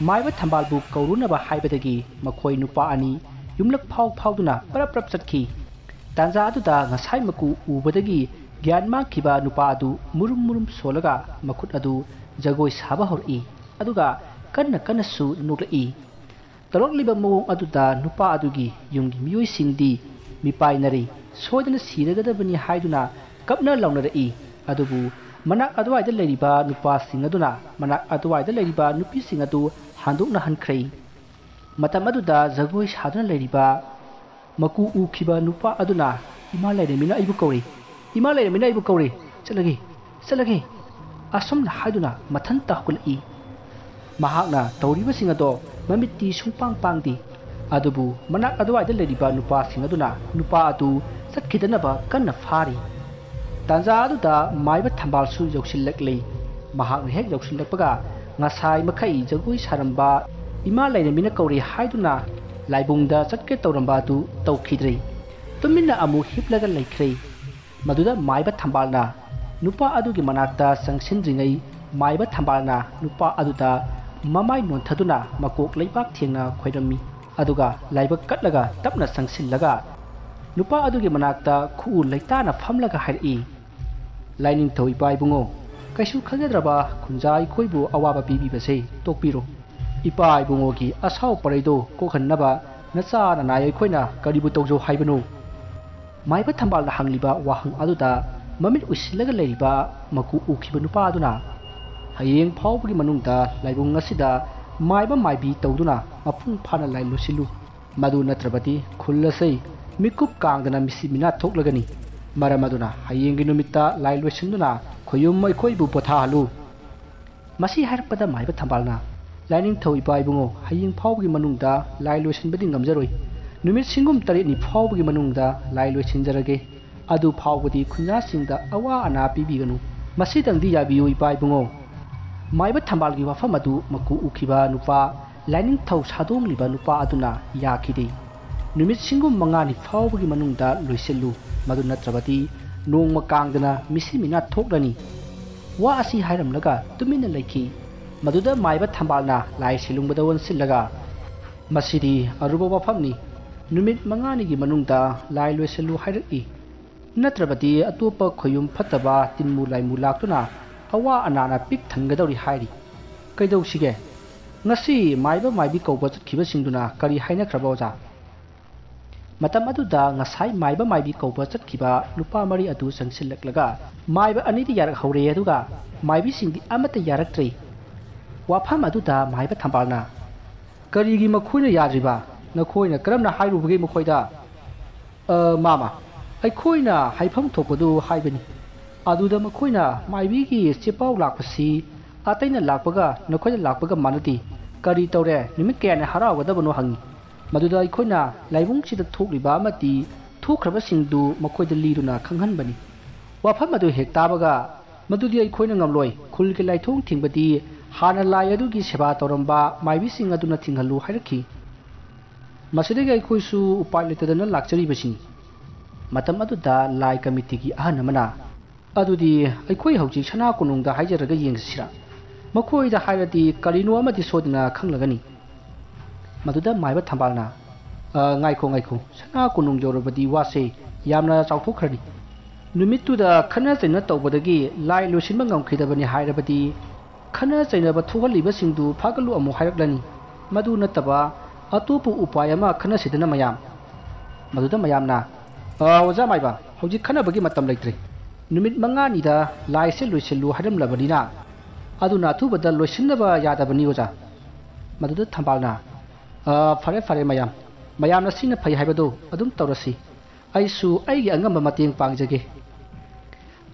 ꯃꯥꯏꯕ ꯊꯝꯕꯥꯜꯕꯨ ꯀꯧꯔꯨꯅꯕ ꯍꯥꯏꯕꯗꯒꯤ ꯃꯈꯣꯏ ꯅꯨꯄꯥ ꯑꯅꯤ ꯌꯨꯝꯂꯛ ꯐꯥꯎ ꯐꯥꯎꯗꯨꯅ ꯄꯔꯞ ꯄꯔꯞ ꯆꯠꯈꯤ꯫ ꯇꯥꯟꯖꯥ ꯑꯗꯨꯗ ꯉꯁꯥꯏ ꯃꯀꯨ ꯎꯕꯗꯒꯤ ꯒ꯭ꯌꯥꯟ ꯃꯥꯡꯈꯤꯕ ꯅꯨꯄꯥ ꯑꯗꯨ ꯃꯨꯔꯨꯝ ꯃꯨꯔꯨꯝ ꯁꯣꯜꯂꯒ ꯃꯈꯨꯠ ꯑꯗꯨ ꯖꯒꯣꯏ ꯁꯥꯕ ꯍꯧꯔꯛꯏ꯫ ꯑꯗꯨꯒ ꯀꯟꯅ ꯀꯟꯅꯁꯨ ꯅꯣꯛꯂꯛꯏ꯫ ꯇꯧꯔꯛꯂꯤꯕ ꯃꯑꯣꯡ ꯑꯗꯨꯗ ꯅꯨꯄꯥ ꯑꯗꯨꯒꯤ ꯌꯨꯝꯒꯤ ꯃꯤꯑꯣꯏꯁꯤꯡꯗꯤ ꯃꯤꯄꯥꯏꯅꯔꯦ꯫ ꯁꯣꯏꯗꯅ ꯁꯤꯔꯒꯗꯕꯅꯤ ꯍꯥꯏꯗꯨꯅ ꯀꯞꯅ ꯂꯥꯎꯅꯔꯛꯏ꯫ ꯑꯗꯨꯕꯨ ꯃꯅꯥꯛ ꯑꯗꯨꯋꯥꯏꯗ ꯂꯩꯔꯤꯕ ꯅꯨꯄꯥꯁꯤꯡ ꯑꯗꯨꯅ ꯃꯅꯥꯛ ꯑꯗꯨꯋꯥꯏꯗ ꯂꯩꯔꯤꯕ ꯅꯨꯄꯤꯁꯤꯡ ꯑꯗꯨ ꯍꯟꯗꯣꯛꯅꯍꯟꯈ꯭ꯔꯦ꯫ ꯃꯇꯝ ꯑꯗꯨꯗ ꯖꯒꯣꯏ ꯁꯥꯗꯨꯅ ꯂꯩꯔꯤꯕ ꯃꯀꯨ ꯎꯈꯤꯕ ꯅꯨꯄꯥ ꯑꯗꯨꯅ, "ꯏꯃꯥ ꯂꯥꯏꯔꯦꯝꯕꯤꯅ ꯑꯩꯕꯨ ꯀꯧꯔꯤ, ꯏꯃꯥ ꯂꯥꯏꯔꯦꯝꯕꯤꯅ ꯑꯩꯕꯨ ꯀꯧꯔꯤ, ꯆꯠꯂꯒꯦ, ꯆꯠꯂꯒꯦ," ꯑꯁꯨꯝꯅ ꯍꯥꯏꯗꯨꯅ ꯃꯊꯟꯇ ꯍꯧꯒꯠꯂꯛꯏ꯫ ꯃꯍꯥꯛꯅ ꯇꯧꯔꯤꯕꯁꯤꯡ ꯑꯗꯣ ꯃꯃꯤꯠꯇꯤ ꯁꯨꯡꯄꯥꯡ ꯄꯥꯡꯗꯦ꯫ ꯑꯗꯨꯕꯨ ꯃꯅꯥꯛ ꯑꯗꯨꯋꯥꯏꯗ ꯂꯩꯔꯤꯕ ꯅꯨꯄꯥꯁꯤꯡ ꯑꯗꯨꯅ ꯅꯨꯄꯥ ꯑꯗꯨ ꯆꯠꯈꯤꯗꯅꯕ ꯀꯟꯅ ꯐꯥꯔꯤ꯫ ꯇꯥꯟꯖꯥ ꯑꯗꯨꯗ ꯃꯥꯏꯕ ꯊꯝꯕꯥꯜꯁꯨ ꯌꯧꯁꯤꯜꯂꯛꯂꯦ꯫ ꯃꯍꯥꯛꯅ ꯍꯦꯛ ꯌꯧꯁꯤꯜꯂꯛꯄꯒ ꯉꯁꯥꯏ ꯃꯈꯩ ꯖꯒꯣꯏ ꯁꯥꯔꯝꯕ ꯏꯃꯥ ꯂꯥꯏꯔꯦꯝꯕꯤꯅ ꯀꯧꯔꯤ ꯍꯥꯏꯗꯨꯅ ꯂꯥꯏꯕꯨꯡꯗ ꯆꯠꯀꯦ ꯇꯧꯔꯝꯕ ꯑꯗꯨ ꯇꯧꯈꯤꯗ꯭ꯔꯦ꯫ ꯇꯨꯃꯤꯟꯅ ꯑꯃꯨꯛ ꯍꯤꯞꯂꯒ ꯂꯩꯈ꯭ꯔꯦ꯫ ꯃꯗꯨꯗ ꯃꯥꯏꯕ ꯊꯝꯕꯥꯜꯅ ꯅꯨꯄꯥ ꯑꯗꯨꯒꯤ ꯃꯅꯥꯛꯇ ꯆꯪꯁꯤꯟꯗ꯭ꯔꯤꯉꯩ ꯃꯥꯏꯕ ꯊꯝꯕꯥꯜꯅ ꯅꯨꯄꯥ ꯑꯗꯨꯗ ꯃꯃꯥꯏ ꯅꯣꯟꯊꯗꯨꯅ ꯃꯀꯣꯛ ꯂꯩꯕꯥꯛ ꯊꯦꯡꯅ ꯈꯣꯏꯔꯝꯃꯤ꯫ ꯑꯗꯨꯒ ꯂꯥꯏꯕꯛ ꯀꯠꯂꯒ ꯇꯞꯅ ꯆꯪꯁꯤꯜꯂꯒ ꯅꯨꯄꯥ ꯑꯗꯨꯒꯤ ꯃꯅꯥꯛꯇ ꯈꯨꯎ ꯂꯩꯇꯥꯅ ꯐꯝꯂꯒ ꯍꯥꯏꯔꯛꯏ, "ꯂꯥꯏꯅꯤꯡꯊꯧ ꯏꯄꯥ ꯏꯕꯨꯡꯉꯣ, ꯀꯩꯁꯨ ꯈꯟꯖꯗ꯭ꯔꯕ ꯈꯨꯟꯖꯥ ꯑꯩꯈꯣꯏꯕꯨ ꯑꯋꯥꯕ ꯄꯤꯕꯤꯕꯁꯦ ꯇꯣꯛꯄꯤꯔꯣ꯫ ꯏꯄꯥ ꯏꯕꯨꯡꯉꯣꯒꯤ ꯑꯁꯥꯎ ꯄꯔꯩꯗꯣ ꯀꯣꯛꯍꯟꯅꯕ ꯅꯆꯥ ꯅꯅꯥꯏ ꯑꯩꯈꯣꯏꯅ ꯀꯔꯤꯕꯨ ꯇꯧꯖꯧ ꯍꯥꯏꯕꯅꯣ?" ꯃꯥꯏꯕ ꯊꯝꯕꯥꯜꯅ ꯍꯪꯂꯤꯕ ꯋꯥꯍꯪ ꯑꯗꯨꯗ ꯃꯃꯤꯠ ꯎꯏꯁꯤꯜꯂꯒ ꯂꯩꯔꯤꯕ ꯃꯀꯨ ꯎꯈꯤꯕ ꯅꯨꯄꯥ ꯑꯗꯨꯅ, "ꯍꯌꯦꯡ ꯐꯥꯎꯕꯒꯤ ꯃꯅꯨꯡꯗ ꯂꯥꯏꯕꯨꯡ ꯑꯁꯤꯗ ꯃꯥꯏꯕ ꯃꯥꯏꯕꯤ ꯇꯧꯗꯨꯅ ꯃꯄꯨꯡ ꯐꯥꯅ ꯂꯥꯏ ꯂꯣꯏꯁꯤꯜꯂꯨ꯫ ꯃꯗꯨ ꯅꯠꯇ꯭ꯔꯕꯗꯤ ꯈꯨꯜ ꯑꯁꯤ ꯃꯤꯀꯨꯞ ꯀꯥꯡꯗꯅ ꯃꯤꯁꯤ ꯃꯤꯅꯥ ꯊꯣꯛꯂꯒꯅꯤ꯫ ꯃꯔꯝ ꯑꯗꯨꯅ ꯍꯌꯦꯡꯒꯤ ꯅꯨꯃꯤꯠꯇ ꯂꯥꯏ ꯂꯣꯏꯁꯤꯟꯗꯨꯅ ꯈꯣꯌꯨꯝ ꯑꯩꯈꯣꯏꯕꯨ ꯄꯣꯊꯥꯍꯜꯂꯨ꯫ ꯃꯁꯤ ꯍꯥꯏꯔꯛꯄꯗ ꯃꯥꯏꯕ ꯊꯝꯕꯥꯜꯅ, "ꯂꯥꯏꯅꯤꯡꯊꯧ ꯏꯄꯥ ꯏꯕꯨꯡꯉꯣ, ꯍꯌꯦꯡ ꯐꯥꯎꯕꯒꯤ ꯃꯅꯨꯡꯗ ꯂꯥꯏ ꯂꯣꯏꯁꯤꯟꯕꯗꯤ ꯉꯝꯖꯔꯣꯏ꯫ ꯅꯨꯃꯤꯠ ꯁꯤꯡꯒꯨꯝ ꯇꯔꯦꯠꯅꯤ ꯐꯥꯎꯕꯒꯤ ꯃꯅꯨꯡꯗ ꯂꯥꯏ ꯂꯣꯏꯁꯤꯟꯖꯔꯒꯦ꯫ ꯑꯗꯨ ꯐꯥꯎꯕꯗꯤ ꯈꯨꯟꯖꯥꯁꯤꯡꯗ ꯑꯋꯥ ꯑꯅꯥ ꯄꯤꯕꯤꯒꯅꯨ꯫ ꯃꯁꯤꯗꯪꯗꯤ ꯌꯥꯕꯤꯌꯨ ꯏꯄꯥ ꯏꯕꯨꯡꯉꯣ꯫" ꯃꯥꯏꯕ ꯊꯝꯕꯥꯜꯒꯤ ꯋꯥꯐꯝ ꯑꯗꯨ ꯃꯀꯨ ꯎꯈꯤꯕ ꯅꯨꯄꯥ, ꯂꯥꯏꯅꯤꯡꯊꯧ ꯁꯥꯗꯣꯡꯂꯤꯕ ꯅꯨꯄꯥ ꯑꯗꯨꯅ ꯌꯥꯈꯤꯗꯦ꯫ "ꯅꯨꯃꯤꯠ ꯁꯤꯡꯒꯨꯝ ꯃꯉꯥꯅꯤ ꯐꯥꯎꯕꯒꯤ ꯃꯅꯨꯡꯗ ꯂꯣꯏꯁꯤꯜꯂꯨ, ꯃꯗꯨ ꯅꯠꯇ꯭ꯔꯕꯗꯤ ꯅꯣꯡꯃ ꯀꯥꯡꯗꯅ ꯃꯤꯁꯤ ꯃꯤꯅꯥ ꯊꯣꯛꯂꯅꯤ꯫" ꯋꯥ ꯑꯁꯤ ꯍꯥꯏꯔꯝꯂꯒ ꯇꯨꯃꯤꯟꯅ ꯂꯩꯈꯤ꯫ ꯃꯗꯨꯗ ꯃꯥꯏꯕ ꯊꯝꯕꯥꯜꯅ ꯂꯥꯏ ꯁꯤꯂꯨꯡꯕꯗ ꯑꯣꯟꯁꯤꯜꯂꯒ, "ꯃꯁꯤꯗꯤ ꯑꯔꯨꯕ ꯋꯥꯐꯝꯅꯤ꯫ ꯅꯨꯃꯤꯠ ꯃꯉꯥꯅꯤꯒꯤ ꯃꯅꯨꯡꯗ ꯂꯥꯏ ꯂꯣꯏꯁꯤꯜꯂꯨ ꯍꯥꯏꯔꯛꯏ꯫ ꯅꯠꯇ꯭ꯔꯕꯗꯤ ꯑꯇꯣꯞꯄ ꯈꯣꯌꯨꯝ ꯐꯠꯇꯕ ꯇꯤꯟꯃꯨ ꯂꯥꯏꯃꯨ ꯂꯥꯛꯇꯨꯅ ꯑꯋꯥ ꯑꯅꯥꯅ ꯄꯤꯛ ꯊꯟꯒꯗꯧꯔꯤ ꯍꯥꯏꯔꯤ꯫ ꯀꯩꯗꯧꯁꯤꯒꯦ? ꯉꯁꯤ ꯃꯥꯏꯕ ꯃꯥꯏꯕꯤ ꯀꯧꯕ ꯆꯠꯈꯤꯕꯁꯤꯡꯗꯨꯅ ꯀꯔꯤ ꯍꯥꯏꯅꯈ꯭ꯔꯕ, ꯑꯣꯖꯥ?" ꯃꯇꯝ ꯑꯗꯨꯗ ꯉꯁꯥꯏ ꯃꯥꯏꯕ ꯃꯥꯏꯕꯤ ꯀꯧꯕ ꯆꯠꯈꯤꯕ ꯅꯨꯄꯥ ꯃꯔꯤ ꯑꯗꯨ ꯆꯪꯁꯤꯜꯂꯛꯂꯒ, ꯃꯥꯏꯕ ꯑꯅꯤꯗꯤ ꯌꯥꯔꯛꯍꯧꯔꯦ, ꯑꯗꯨꯒ ꯃꯥꯏꯕꯤꯁꯤꯡꯗꯤ ꯑꯃꯠꯇ ꯌꯥꯔꯛꯇ꯭ꯔꯦ꯫ ꯋꯥꯐꯝ ꯑꯗꯨꯗ ꯃꯥꯏꯕ ꯊꯝꯕꯥꯜꯅ, "ꯀꯔꯤꯒꯤ ꯃꯈꯣꯏꯅ ꯌꯥꯗ꯭ꯔꯤꯕ? ꯅꯈꯣꯏꯅ ꯀꯔꯝꯅ ꯍꯥꯏꯔꯨꯕꯒꯦ ꯃꯈꯣꯏꯗ?" "ꯑ, ꯃꯥꯃ, ꯑꯩꯈꯣꯏꯅ ꯍꯥꯏꯐꯝ ꯊꯣꯛꯄꯗꯨ ꯍꯥꯏꯕꯅꯤ꯫ ꯑꯗꯨꯗ ꯃꯈꯣꯏꯅ ꯃꯥꯏꯕꯤꯒꯤ ꯆꯦꯄꯥꯎ ꯂꯥꯛꯄꯁꯤ ꯑꯇꯩꯅ ꯂꯥꯛꯄꯒ ꯅꯈꯣꯏꯅ ꯂꯥꯛꯄꯒ ꯃꯥꯟꯅꯗꯦ꯫ ꯀꯔꯤ ꯇꯧꯔꯦ? ꯅꯨꯃꯤꯠ ꯀꯌꯥꯅꯤ ꯍꯔꯥꯎꯒꯗꯕꯅꯣ?" ꯍꯪꯉꯤ꯫ ꯃꯗꯨꯗ ꯑꯩꯈꯣꯏꯅ ꯂꯥꯏꯕꯨꯡꯁꯤꯗ ꯊꯣꯛꯂꯤꯕ ꯑꯃꯗꯤ ꯊꯣꯛꯈ꯭ꯔꯕꯁꯤꯡꯗꯨ ꯃꯈꯣꯏꯗ ꯂꯤꯗꯨꯅ ꯈꯪꯍꯟꯕꯅꯤ꯫ ꯋꯥꯐꯝ ꯑꯗꯨ ꯍꯦꯛ ꯇꯥꯕꯒ, "ꯃꯗꯨꯗꯤ ꯑꯩꯈꯣꯏꯅ ꯉꯝꯂꯣꯏ꯫ ꯈꯨꯜꯒꯤ ꯂꯥꯏꯊꯣꯡ ꯊꯤꯡꯕꯗꯤ ꯍꯥꯟꯅ ꯂꯥꯏ ꯑꯗꯨꯒꯤ ꯁꯦꯕꯥ ꯇꯧꯔꯝꯕ ꯃꯥꯏꯕꯤꯁꯤꯡ ꯑꯗꯨꯅ ꯊꯤꯡꯍꯜꯂꯨ" ꯍꯥꯏꯔꯛꯈꯤ꯫ ꯃꯁꯤꯗꯒꯤ ꯑꯩꯈꯣꯏꯁꯨ ꯎꯄꯥꯏ ꯂꯩꯇꯗꯅ ꯂꯥꯛꯆꯔꯤꯕꯁꯤꯅꯤ꯫ ꯃꯇꯝ ꯑꯗꯨꯗ ꯂꯥꯏ ꯀꯃꯤꯇꯤꯒꯤ ꯑꯍꯟ ꯑꯃꯅ, "ꯑꯗꯨꯗꯤ ꯑꯩꯈꯣꯏ ꯍꯧꯖꯤꯛ ꯁꯅꯥ ꯀꯣꯅꯨꯡꯗ ꯍꯥꯏꯖꯔꯒ ꯌꯦꯡꯁꯤꯔꯥ? ꯃꯈꯣꯏꯗ ꯍꯥꯏꯔꯗꯤ ꯀꯔꯤꯅꯣ ꯑꯃꯗꯤ ꯁꯣꯏꯗꯅ ꯈꯪꯂꯒꯅꯤ꯫" ꯃꯗꯨꯗ ꯃꯥꯏꯕ ꯊꯝꯕꯥꯜꯅ, "ꯑ, ꯉꯥꯏꯈꯣ, ꯉꯥꯏꯈꯣ, ꯁꯅꯥ ꯀꯣꯅꯨꯡ ꯌꯧꯔꯕꯗꯤ ꯋꯥꯁꯦ ꯌꯥꯝꯅ ꯆꯥꯎꯊꯣꯛꯈ꯭ꯔꯅꯤ꯫ ꯅꯨꯃꯤꯠꯇꯨꯗ ꯈꯠꯅ ꯆꯩꯅ ꯇꯧꯕꯗꯒꯤ ꯂꯥꯏ ꯂꯣꯏꯁꯤꯟꯕ ꯉꯝꯈꯤꯗꯕꯅꯤ ꯍꯥꯏꯔꯕꯗꯤ, ꯈꯠꯅ ꯆꯩꯅꯕ ꯊꯣꯛꯍꯜꯂꯤꯕꯁꯤꯡꯗꯨ ꯐꯥꯒꯠꯂꯨ ꯑꯃꯨꯛ ꯍꯥꯏꯔꯛꯂꯅꯤ꯫ ꯃꯗꯨ ꯅꯠꯇꯕ ꯑꯇꯣꯞꯄ ꯎꯄꯥꯏ ꯑꯃ ꯈꯟꯅꯁꯤꯗꯅ ꯃꯌꯥꯝ꯫" ꯃꯗꯨꯗ ꯃꯌꯥꯝꯅ, "ꯑ, ꯑꯣꯖꯥ ꯃꯥꯏꯕ, ꯍꯧꯖꯤꯛ ꯈꯟꯅꯕꯒꯤ ꯃꯇꯝ ꯂꯩꯇ꯭ꯔꯦ꯫ ꯅꯨꯃꯤꯠ ꯃꯉꯥꯅꯤꯗ ꯂꯥꯏꯁꯦ ꯂꯣꯏꯁꯤꯜꯂꯨ ꯍꯥꯏꯔꯝꯂꯕꯅꯤꯅ, ꯑꯗꯨꯅ ꯑꯊꯨꯕꯗ ꯂꯣꯏꯁꯤꯟꯅꯕ ꯌꯥꯗꯕꯅꯤ ꯑꯣꯖꯥ꯫" ꯃꯗꯨꯗ ꯊꯝꯕꯥꯜꯅ, "ꯑ, ꯐꯔꯦ, ꯐꯔꯦ ꯃꯌꯥꯝ, ꯃꯌꯥꯝꯅ ꯁꯤꯅ ꯐꯩ ꯍꯥꯏꯕꯗꯨ ꯑꯗꯨꯝ ꯇꯧꯔꯁꯤ꯫ ꯑꯩꯁꯨ ꯑꯩꯒꯤ ꯑꯉꯝꯕ ꯃꯇꯦꯡ ꯄꯥꯡꯖꯒꯦ꯫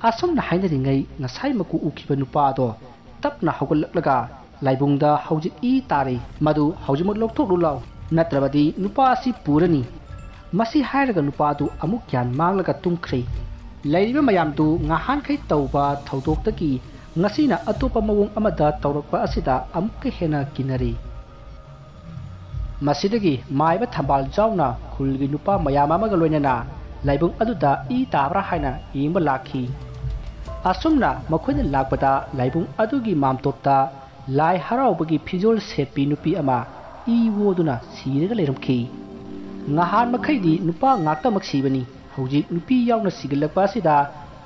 ꯑꯁꯨꯝꯅ ꯍꯥꯏꯅꯔꯤꯉꯩ ꯉꯁꯥꯏ ꯃꯀꯨ ꯎꯈꯤꯕ ꯅꯨꯄꯥ ꯑꯗꯣ ꯇꯞꯅ ꯍꯧꯒꯠꯂꯛꯂꯒ ꯂꯥꯏꯕꯨꯡꯗ ꯍꯧꯖꯤꯛ ꯏ ꯇꯥꯔꯤ꯫ ꯃꯗꯨ ꯍꯧꯖꯤꯛꯃꯛ ꯂꯧꯊꯣꯛꯂꯨ ꯂꯥꯎ, ꯅꯠꯇ꯭ꯔꯕꯗꯤ ꯅꯨꯄꯥ ꯑꯁꯤ ꯄꯨꯔꯅꯤ꯫ ꯃꯁꯤ ꯍꯥꯏꯔꯒ ꯅꯨꯄꯥ ꯑꯗꯨ ꯑꯃꯨꯛ ꯒ꯭ꯌꯥꯟ ꯃꯥꯡꯂꯒ ꯇꯨꯝꯈ꯭ꯔꯦ꯫ ꯂꯩꯔꯤꯕ ꯃꯌꯥꯝꯗꯨ ꯉꯍꯥꯟꯈꯩ ꯇꯧꯕ ꯊꯧꯗꯣꯛꯇꯒꯤ ꯉꯁꯤꯅ ꯑꯇꯣꯞꯄ ꯃꯑꯣꯡ ꯑꯃꯗ ꯇꯧꯔꯛꯄ ꯑꯁꯤꯗ ꯑꯃꯨꯛꯀ ꯍꯦꯟꯅ ꯀꯤꯅꯔꯦ꯫ ꯃꯁꯤꯗꯒꯤ ꯃꯥꯏꯕ ꯊꯝꯕꯥꯜ ꯌꯥꯎꯅ ꯈꯨꯜꯒꯤ ꯅꯨꯄꯥ ꯃꯌꯥꯝ ꯑꯃꯒ ꯂꯣꯏꯅꯅ ꯂꯥꯏꯕꯨꯡ ꯑꯗꯨꯗ ꯏ ꯇꯥꯕ꯭ꯔꯥ ꯍꯥꯏꯅ ꯌꯦꯡꯕ ꯂꯥꯛꯈꯤ꯫ ꯑꯁꯨꯝꯅ ꯃꯈꯣꯏꯅ ꯂꯥꯛꯄꯗ ꯂꯥꯏꯕꯨꯡ ꯑꯗꯨꯒꯤ ꯃꯥꯝꯇꯣꯞꯇ ꯂꯥꯏ ꯍꯔꯥꯎꯕꯒꯤ ꯐꯤꯖꯣꯜ ꯁꯦꯠꯄꯤ ꯅꯨꯄꯤ ꯑꯃ ꯏ ꯑꯣꯗꯨꯅ ꯁꯤꯔꯒ ꯂꯩꯔꯝꯈꯤ꯫ ꯉꯍꯥꯟ ꯃꯈꯩꯗꯤ ꯅꯨꯄꯥ ꯉꯥꯛꯇꯃꯛ ꯁꯤꯕꯅꯤ, ꯍꯧꯖꯤꯛ ꯅꯨꯄꯤ ꯌꯥꯎꯅ ꯁꯤꯒꯠꯂꯛꯄ ꯑꯁꯤꯗ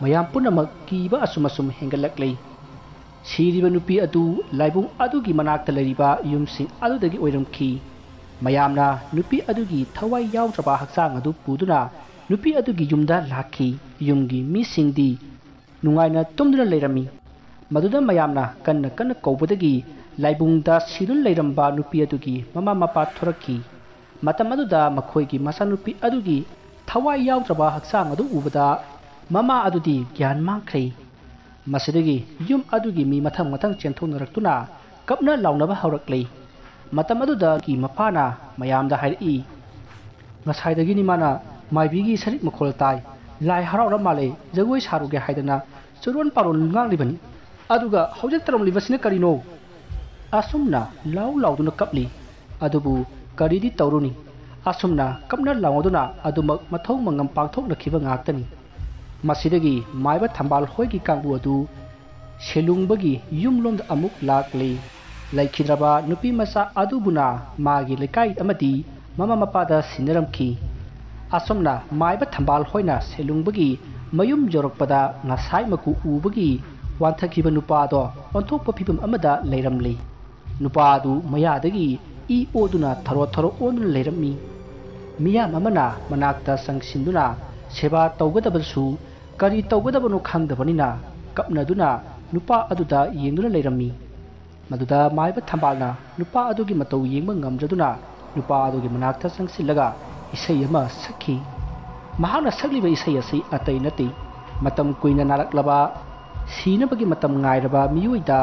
ꯃꯌꯥꯝ ꯄꯨꯝꯅꯃꯛ ꯀꯤꯕ ꯑꯁꯨꯝ ꯑꯁꯨꯝ ꯍꯦꯟꯒꯠꯂꯛꯂꯤ꯫ ꯁꯤꯔꯤꯕ ꯅꯨꯄꯤ ꯑꯗꯨ ꯂꯥꯏꯕꯨꯡ ꯑꯗꯨꯒꯤ ꯃꯅꯥꯛꯇ ꯂꯩꯔꯤꯕ ꯌꯨꯝꯁꯤꯡ ꯑꯗꯨꯗꯒꯤ ꯑꯣꯏꯔꯝꯈꯤ꯫ ꯃꯌꯥꯝꯅ ꯅꯨꯄꯤ ꯑꯗꯨꯒꯤ ꯊꯋꯥꯏ ꯌꯥꯎꯗ꯭ꯔꯕ ꯍꯛꯆꯥꯡ ꯑꯗꯨ ꯄꯨꯗꯨꯅ ꯅꯨꯄꯤ ꯑꯗꯨꯒꯤ ꯌꯨꯝꯗ ꯂꯥꯛꯈꯤ꯫ ꯌꯨꯝꯒꯤ ꯃꯤꯁꯤꯡꯗꯤ ꯅꯨꯡꯉꯥꯏꯅ ꯇꯨꯝꯗꯨꯅ ꯂꯩꯔꯝꯃꯤ꯫ ꯃꯗꯨꯗ ꯃꯌꯥꯝꯅ ꯀꯟꯅ ꯀꯟꯅ ꯀꯧꯕꯗꯒꯤ ꯂꯥꯏꯕꯨꯡꯗ ꯁꯤꯗꯨꯅ ꯂꯩꯔꯝꯕ ꯅꯨꯄꯤ ꯑꯗꯨꯒꯤ ꯃꯃꯥ ꯃꯄꯥ ꯊꯣꯔꯛꯈꯤ꯫ ꯃꯇꯝ ꯑꯗꯨꯗ ꯃꯈꯣꯏꯒꯤ ꯃꯆꯥꯅꯨꯄꯤ ꯑꯗꯨꯒꯤ ꯊꯋꯥꯏ ꯌꯥꯎꯗ꯭ꯔꯕ ꯍꯛꯆꯥꯡ ꯑꯗꯨ ꯎꯕꯗ ꯃꯃꯥ ꯑꯗꯨꯗꯤ ꯒ꯭ꯌꯥꯟ ꯃꯥꯡꯈ꯭ꯔꯦ꯫ ꯃꯁꯤꯗꯒꯤ ꯌꯨꯝ ꯑꯗꯨꯒꯤ ꯃꯤ ꯃꯊꯪ ꯃꯊꯪ ꯆꯦꯟꯊꯣꯛꯅꯔꯛꯇꯨꯅ ꯀꯞꯅ ꯂꯥꯎꯅꯕ ꯍꯧꯔꯛꯂꯤ꯫ ꯃꯇꯝ ꯑꯗꯨꯗꯒꯤ ꯃꯄꯥꯅ ꯃꯌꯥꯝꯗ ꯍꯥꯏꯔꯛꯏ, "ꯉꯁꯥꯏꯗꯒꯤꯅꯤ ꯃꯥꯅ ꯃꯥꯏꯕꯤꯒꯤ ꯁꯔꯤꯛ ꯃꯈꯣꯜ ꯇꯥꯏ꯫ ꯂꯥꯏ ꯍꯔꯥꯎꯔ ꯃꯥꯜꯂꯦ, ꯖꯒꯣꯏ ꯁꯥꯔꯨꯒꯦ ꯍꯥꯏꯗꯅ ꯆꯨꯔꯣꯟ ꯄꯥꯔꯣꯟ ꯉꯥꯡꯂꯤꯕꯅꯤ꯫ ꯑꯗꯨꯒ ꯍꯧꯖꯤꯛ ꯇꯧꯔꯝꯂꯤꯕꯁꯤꯅ ꯀꯔꯤꯅꯣ?" ꯑꯁꯨꯝꯅ ꯂꯥꯎ ꯂꯥꯎꯗꯨꯅ ꯀꯞꯂꯤ꯫ ꯑꯗꯨꯕꯨ ꯀꯔꯤꯗꯤ ꯇꯧꯔꯨꯅꯤ? ꯑꯁꯨꯝꯅ ꯀꯞꯅ ꯂꯥꯎꯅꯗꯨꯅ ꯑꯗꯨꯃꯛ ꯃꯊꯧ ꯃꯉꯝ ꯄꯥꯡꯊꯣꯛꯅꯈꯤꯕ ꯉꯥꯛꯇꯅꯤ꯫ ꯃꯁꯤꯗꯒꯤ ꯃꯥꯏꯕ ꯊꯝꯕꯥꯜ ꯍꯣꯏꯒꯤ ꯀꯥꯡꯕꯨ ꯑꯗꯨ ꯁꯦꯂꯨꯡꯕꯒꯤ ꯌꯨꯝꯂꯣꯝꯗ ꯑꯃꯨꯛ ꯂꯥꯛꯂꯤ꯫ ꯂꯩꯈꯤꯗ꯭ꯔꯕ ꯅꯨꯄꯤ ꯃꯆꯥ ꯑꯗꯨꯕꯨꯅ ꯃꯥꯒꯤ ꯂꯩꯀꯥꯏ ꯑꯃꯗꯤ ꯃꯃꯥ ꯃꯄꯥꯗ ꯁꯤꯟꯅꯔꯝꯈꯤ꯫ ꯑꯁꯨꯝꯅ ꯃꯥꯏꯕ ꯊꯝꯕꯥꯜ ꯍꯣꯏꯅ ꯁꯦꯂꯨꯡꯕꯒꯤ ꯃꯌꯨꯝ ꯌꯧꯔꯛꯄꯗ ꯉꯁꯥꯏ ꯃꯀꯨ ꯎꯕꯒꯤ ꯋꯥꯟꯊꯈꯤꯕ ꯅꯨꯄꯥꯗꯣ ꯑꯣꯟꯊꯣꯛꯄ ꯐꯤꯕꯝ ꯑꯃꯗ ꯂꯩꯔꯝꯂꯤ꯫ ꯅꯨꯄꯥ ꯑꯗꯨ ꯃꯌꯥꯗꯒꯤ ꯏ ꯑꯣꯗꯨꯅ ꯊꯔꯣ ꯊꯔꯣ ꯑꯣꯟꯗꯨꯅ ꯂꯩꯔꯝꯃꯤ꯫ ꯃꯤꯌꯥꯝ ꯑꯃꯅ ꯃꯅꯥꯛꯇ ꯆꯪꯁꯤꯟꯗꯨꯅ ꯁꯦꯕꯥ ꯇꯧꯒꯗꯕꯁꯨ ꯀꯔꯤ ꯇꯧꯒꯗꯕꯅꯣ ꯈꯪꯗꯕꯅꯤꯅ ꯀꯞꯅꯗꯨꯅ ꯅꯨꯄꯥ ꯑꯗꯨꯗ ꯌꯦꯡꯗꯨꯅ ꯂꯩꯔꯝꯃꯤ꯫ ꯃꯗꯨꯗ ꯃꯥꯏꯕ ꯊꯝꯕꯥꯜꯅ ꯅꯨꯄꯥ ꯑꯗꯨꯒꯤ ꯃꯇꯧ ꯌꯦꯡꯕ ꯉꯝꯗ꯭ꯔꯗꯨꯅ ꯅꯨꯄꯥ ꯑꯗꯨꯒꯤ ꯃꯅꯥꯛꯇ ꯆꯪꯁꯤꯜꯂꯒ ꯏꯁꯩ ꯑꯃ ꯁꯛꯈꯤ꯫ ꯃꯍꯥꯛꯅ ꯁꯛꯂꯤꯕ ꯏꯁꯩ ꯑꯁꯤ ꯑꯇꯩ ꯅꯠꯇꯦ, ꯃꯇꯝ ꯀꯨꯏꯅ ꯅꯥꯔꯛꯂꯕ, ꯁꯤꯅꯕꯒꯤ ꯃꯇꯝ ꯉꯥꯏꯔꯕ ꯃꯤꯑꯣꯏꯗ